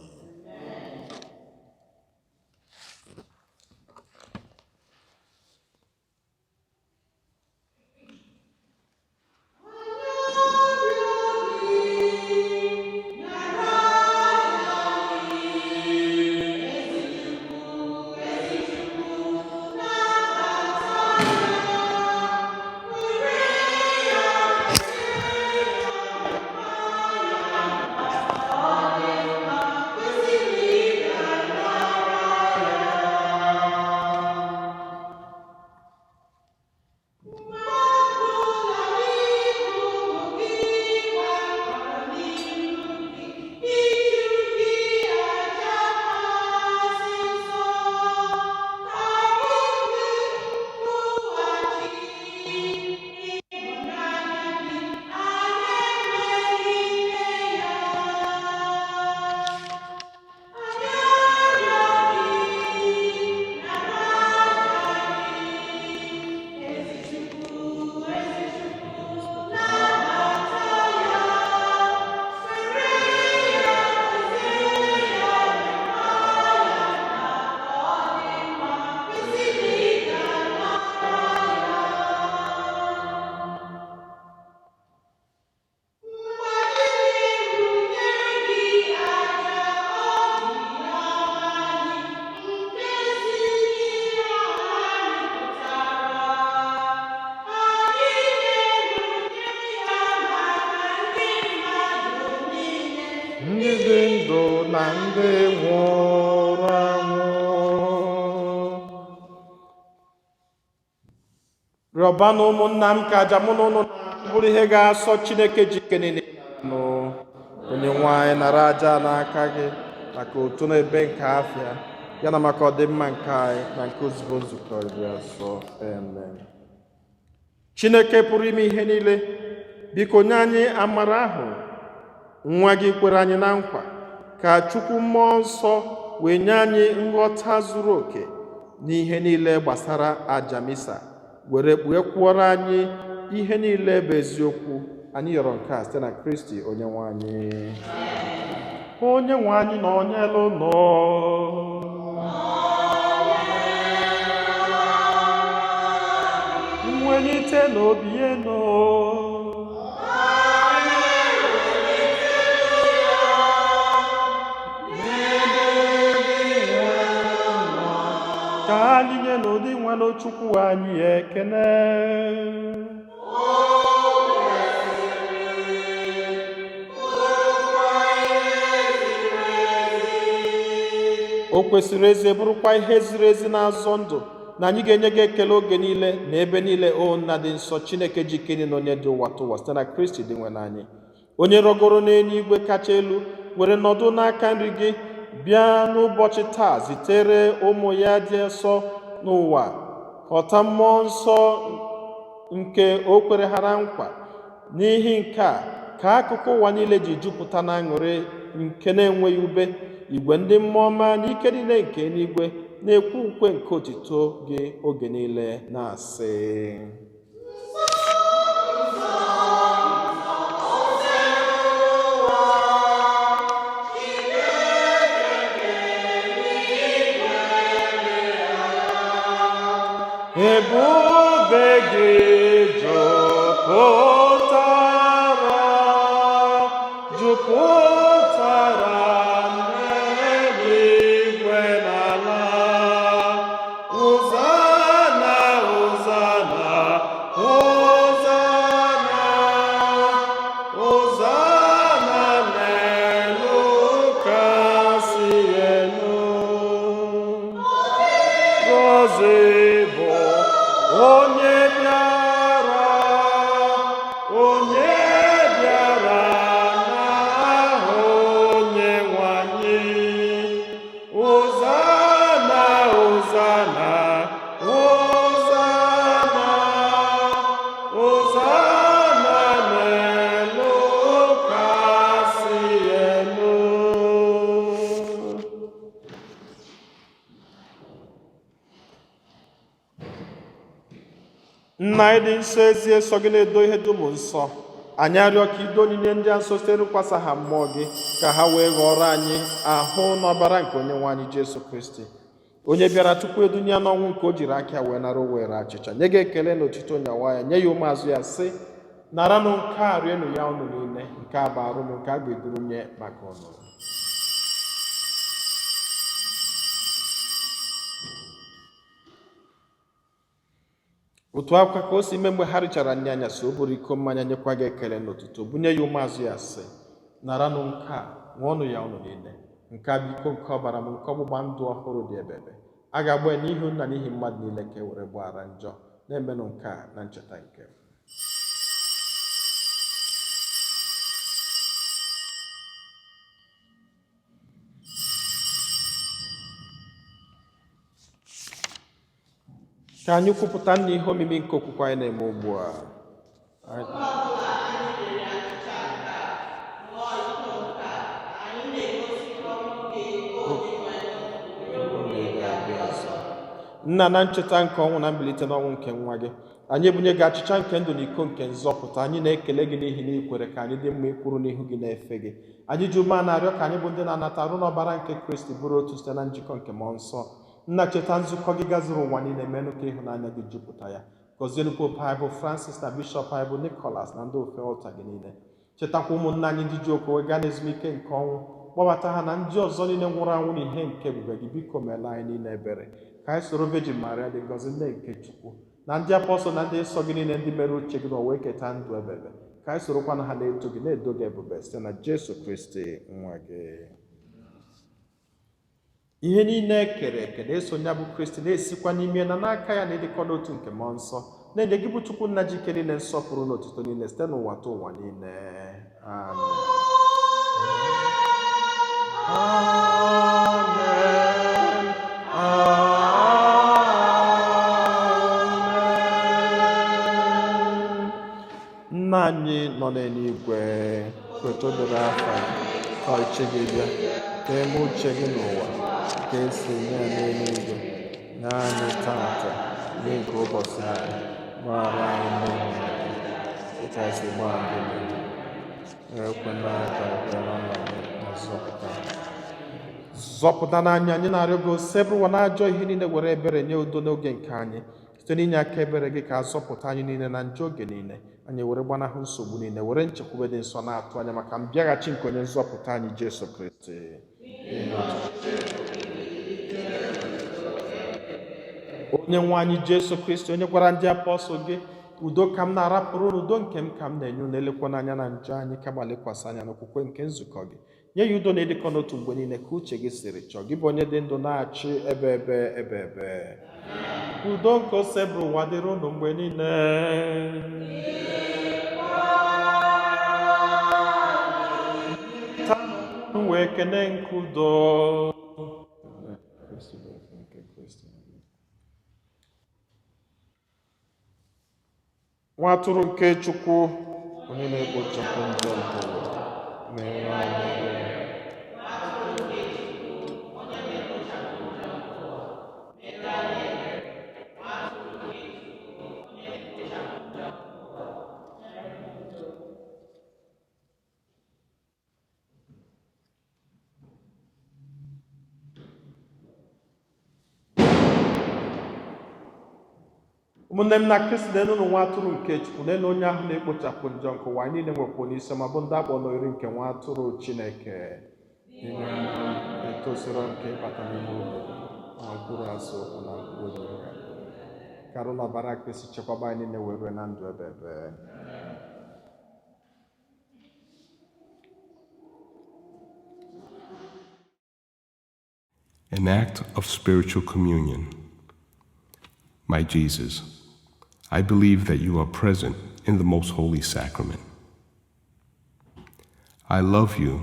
Speaker 1: na ndị nwụrụ anwụ. Rịọbanụ ụmụnna m ka aja mụ na ụnụ na-achụ bụrụ ihe ga-asọ Chineke ji ike niile nụ. Onye nwe anyị nara aja n'aka gị maka otu na ebe nke afịa ya na maka ọdịmma nke anyị na nke ozugbo nzukọ dị asọ. Amen. Chineke pụrụ ime ihe niile, biko nye anyị amara ahụ nwa gị kwere anyị na nkwa, ka Chukwu Mmụọ Nsọ wee nye anyị nghọta zuru oke n'ihe niile gbasara aja misa, were kpughekwuoro anyị ihe niile bụ eziokwu. Anyị yọrọ nke a site na Kristi onye nwe anyị. Onye nwe anyị na onye elu nọ. Mwelite n'obi enu. Ka anyị nye n'ụdị nwere Chukwu anyị ekene. O kwesịrị ezi bụrụkwa ihe ziri ezi na-azọ ndụ na anyị ga-enye gị ekele oge niile na ebe niile, o Nna dị nsọ, Chineke ji ike niile, onye dị ụwa tụwa, site na Kristi dị nwe n'anyị, onye rọgoro n'eluigwe kacha elu were nọdụ n'aka nri gị, bịa n'ụbọchị taa zitere ụmụ ya dị nsọ n'ụwa, ghọta mmụọ nsọ nke o kwere ha na nkwa. N'ihi nke a ka akụkụ ụwa niile ji jupụta na aṅụrị nke na-enweghị ube. Igwe ndị mmụọ ọma na ike niile nke eluigwe na-ekwe ukwe nke otito gị oge niile na-asị: Ebube gị jupụtara, jupụtara n'eluigwe na ala. Hosanna, Hosanna, Hosanna, Hosanna n'elu kasị elu. Ngọzi bụ onye bịara, onye bịara n'aha Onyenwe anyị. Hosanna, Hosanna, Hosanna, Hosanna n'elu kasị elu. Nna anyị dị nsọ, ezie sọ gị na-edo ihe dum nsọ. Anyị arịọ ka ido onyinye ndị a nsọ site n'ịkwasa ha mmụọ gị, ka ha wee ghọrọ anyị ahụ na ọbara nke onye nwe anyị Jesu Kristi, onye bịara tupu edunye ya n'ọnwụ nke o jiri aka ya wee nara were achịcha nye gị ekele na otito nyawa ya nye ya ụmụazụ ya sị: naranụ nke a, rienụ ya unu niile, nke a bụ arụ m nke a ga-eduru nye maka unu. Otu akwa ka o si mee mgbe ha richara nri anyasị, o buru iko mmanya nyekwa gị ekele n'otuto, bunye ya ụmụazụ ya sị: naranụ nke a, ṅụọnụ ya unu niile, nke a bụ iko nke ọbara m nke ọgbụgba ndụ ọhụrụ dị ebebe. A ga-agba ya n'ihu nna n'ihi mmadụ niile ka e were gbaghara njọ. Na-emenụ nke a na ncheta nke m. Ka anyị kwupụta nna ihe omimi nke okwukwe anyị na-eme ugbu a. Nna, na ncheta nke ọnwụ na mbilite n'ọnwụ nke nwa gị, anyị ebunye gị achịcha nke ndụ na iko nke nzọpụta. Anyị na-ekele gị n'ihi na ị kwere ka anyị dị mma ikwuru n'ihu gị na-efe gị. Anyị ji ume a na-arịọ ka anyị bụ ndị na-anata arụ n'ọbara nke Kristi bụrụ otu site na njikọ nke mmụọ nsọ. Nna, cheta nzukọ gị gazuru ụwa niile, menụ ka ịhụnanya gị jupụta ya. Gọzienụ Popu anyị bụ Francis na Bishọp anyị bụ Nicholas na ndị ofe ọlta gị niile. Chetakwa ụmụnna anyị ndị ji okwukwe gaa n'ezumike nke ọnwụ, kpọbata ha na ndị ọzọ niile nwụrụ anwụ n'ihe nke ebube gị. Biko meela anyị niile ebere, ka anyị soro Virgin Maria dị ngọzi, nne nke Chukwu, na ndị apọstọl na ndị nsọ gị niile ndị mere uche gị n'ụwa wee keta ndụ ebebe, ka anyị sorokwa na ha na-eto gị na-edo gị ebube site na Jesu Kristi nwa gị. Ihe niile e kere eke na-eso ya bụ Kristi na-esikwa n'ime na n'aka ya na ịdịkọ n'otu nke mmụọ nsọ na-enye gị bụ Chukwu nna ji ike niile nsọpụrụ na otuto niile site n'ụwa ta ụwa niile. Amen. Amen. Amen. Nna anyị nọ n'eluigwe, kwetodoro afa gị, ka ọchịchị gị bịa, ka eme uche gị n'ụwa, ka esi eme ya n'eluigwe. Nye anyị tata nye nke ụbọchị anyị, gbaghara anyị mmehie anyị, dịka anyị si gbaghara ndị mmehie. Ekwela ka anyị kwere na nnwale, ma zọpụta anyị. Zọpụta n'anya anyị na-arịọ gị osebụrụwa na ajọ ihe niile were ebere nye udo n'oge nke anyị site n'inye aka ebere gị ka azọpụta anyị niile na njọ oge niile anyị were gbanahụ nsogbu niile were nchekwube dị nsọ na-atụ anya maka mbịaghachi nke onye nzọpụta anyị Jesu Kristi. Onye nwe anyị Jesu Kristi, onye gwara ndị apọstụl gị, udo ka m na-arapụrụ unu, udo nke m ka m na-enye unu, elekwana anya na njọ anyị kama lekwasị anya n'okwukwe nke nzukọ gị. Nye ya udo na ịdịkọ n'otu mgbe niile ka uche gị siri chọọ gị bụ onye dị ndụ na-achị ebe ebe ebe ebe. Udo nke ose bụ ụwa dịrị unu mgbe niile. Taa wee kene nke udo. Nwa atụrụ nke Chukwu, onye na-ekpochapụ njọ nke ụwa, mere anyị ebere. Ụmụnne m na Kristi, na-enu nwa atụrụ nke Chukwu, na-enu onye ahụ na-ekpochapụ njọ nke ụwa. Anyị niile nwekwa n'isi ma bụ ndị akpọ n'oriri nke nwa atụrụ Chineke. N'ime etosiro nke ịbata n'ime ụlọ ma mkpụrụ azụ ụkwụ na mkpụrụ obi ha. Ka arụ na ọbara Kristi chekwaba anyị niile wee rue na ndụ ebe ebe.
Speaker 4: An act of spiritual communion. My Jesus, I believe that you are present in the most holy sacrament. I love you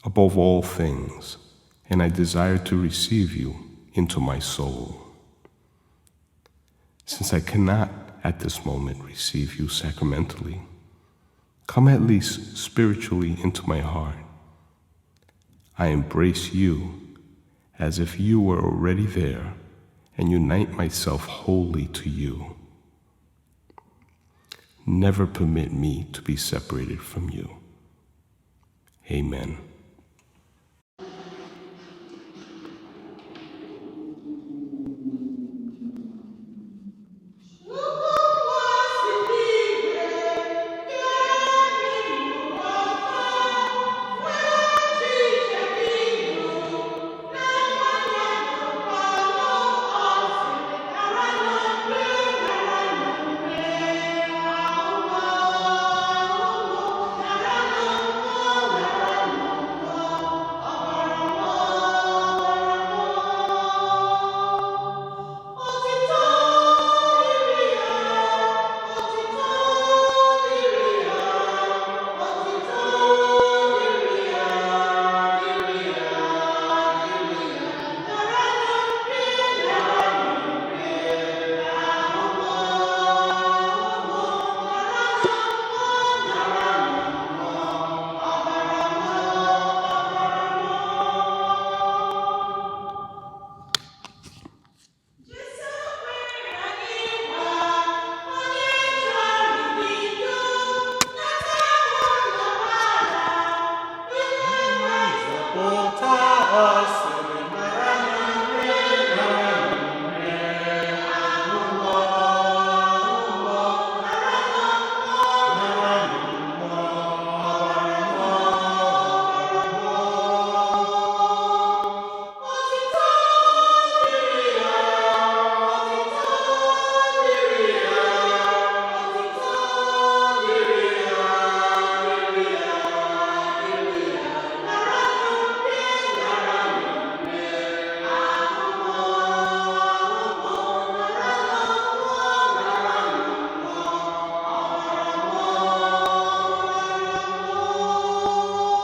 Speaker 4: above all things, and I desire to receive you into my soul. Since I cannot at this moment receive you sacramentally, come at least spiritually into my heart. I embrace you as if you were already there, and unite myself wholly to you. Never permit me to be separated from you. Amen.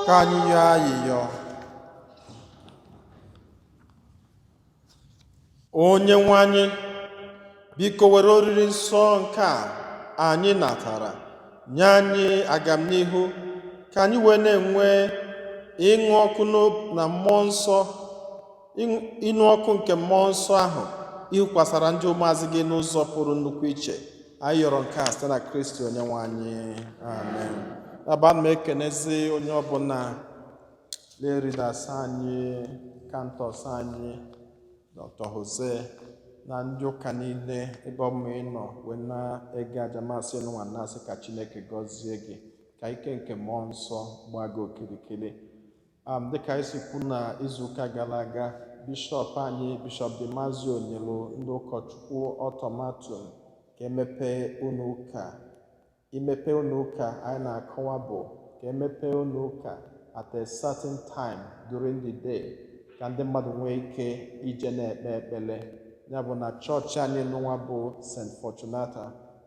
Speaker 1: Ka anyị yọọ ayịyọ. Onye nwe anyị, biko were oriri nsọ nke a anyị natara nye anyị agamnihu, ka anyị wee na-enwe ịṅụ ọkụ na mmụọ nsọ, ịnụ ọkụ nke mmụọ nsọ ahụ ịhụkwasara ndị ụmụazị gị n'ụzọ pụrụ nnukwu iche. Anyị yọrọ nke a site na Kristi onye nwe anyị. Amen. Aba m ekenezi onye ọbụla, lay readers anyị, cantors anyị, Dr. Jose na ndị ụka niile ebe ọbụla ị nọ wee na-ege aja Mass nwa, na-asị ka Chineke gọzie gị, ka ike nke mmụọ nsọ gbaa gị okirikiri. Dịka anyị si kwu na izuụka gara aga, bishọp anyị, Bishọp Dimazio, nyere ndị ụkọchukwu ultimatum ka emepe ụlọ ụka. Imepe ụlọ ụka anyị na-akọwa bụ ka emepe ụlọ ụka at a certain time during the day, ka ndị mmadụ nwee ike ije na-ekpe ekpere. Ya bụ na chọọchị anyị nụnwa bụ St. Fortunata,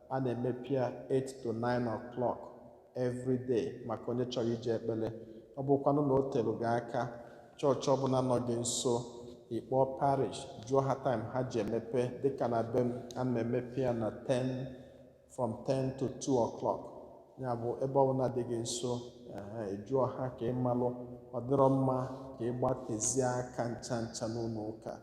Speaker 1: a na-emepe ya 8 to 9 o'clock every day maka onye chọrọ ije ekpere. Ọ bụkwanụ na o tere gị aka, chọọchị ọbụla nọ gị nso, ịkpọọ parish jụọ ha time ha ji emepe. Dịka na be m, a na-emepe ya na 10, from 10 to 2 o'clock. Ya bụ ebe ọbụla dị gị nso, ị jụọ ha ka ị malụ. Ọ dịrọ mma ka ị gbatezie aka ncha ncha n'ụlọ ụka.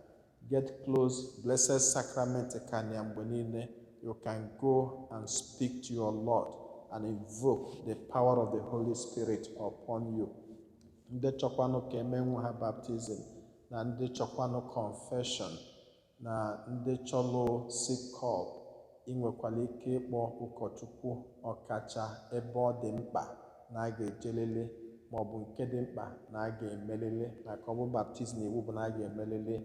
Speaker 1: Get close. Blessed Sacrament ka ya mgbe niile. You can go and speak to your Lord and invoke the power of the Holy Spirit upon you. Ndị chọkwanụ ka eme nwa ha baptism, na ndị chọkwanụ confession, na ndị chọlụ sick call, ị nwekwara ike ịkpọ ụkọchukwu, ọkacha ebe ọ dị mkpa na a ga-ejelele, maọbụ nke dị mkpa na a ga-emelele, na ka ọ bụ baptism iwu bụ na a ga-emelele,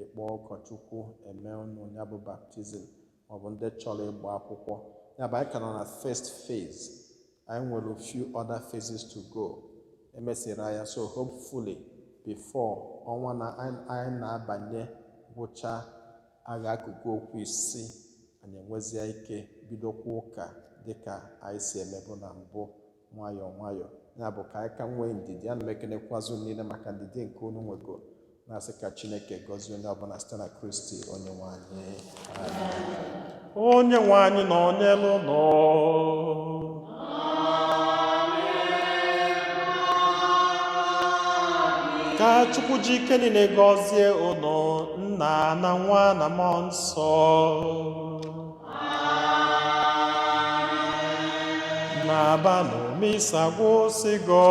Speaker 1: ịkpọ ụkọchukwu eme unu ya bụ baptism, maọbụ ndị chọrọ ịgba akwụkwọ. Ya bụ anyị ka nọ na first phase. Anyị nwere few other phases to go. Emesịrị ya, so hopefully before ọnwa na anyị na-abanye gwụcha, a ga-akụkụ okwu isi anyị, enwezie ike bidokwa ụka dịka anyị si emebu na mbụ, nwayọọ nwayọọ. Ya bụ ka anyị ka nwee ndidi. Ana m ekenekwazị unu niile maka ndidi nke unu nwego, na-asị ka Chineke gọzie onye ọbụla site na Kristi onye nwe anyị. Amen. Onye nwe anyị nọ n'elu nọ. Ka Chukwu ji ike niile gọzie unu, Nna na Nwa na Mmụọ Nsọ. Na-abanụ, misa gwụsịgo.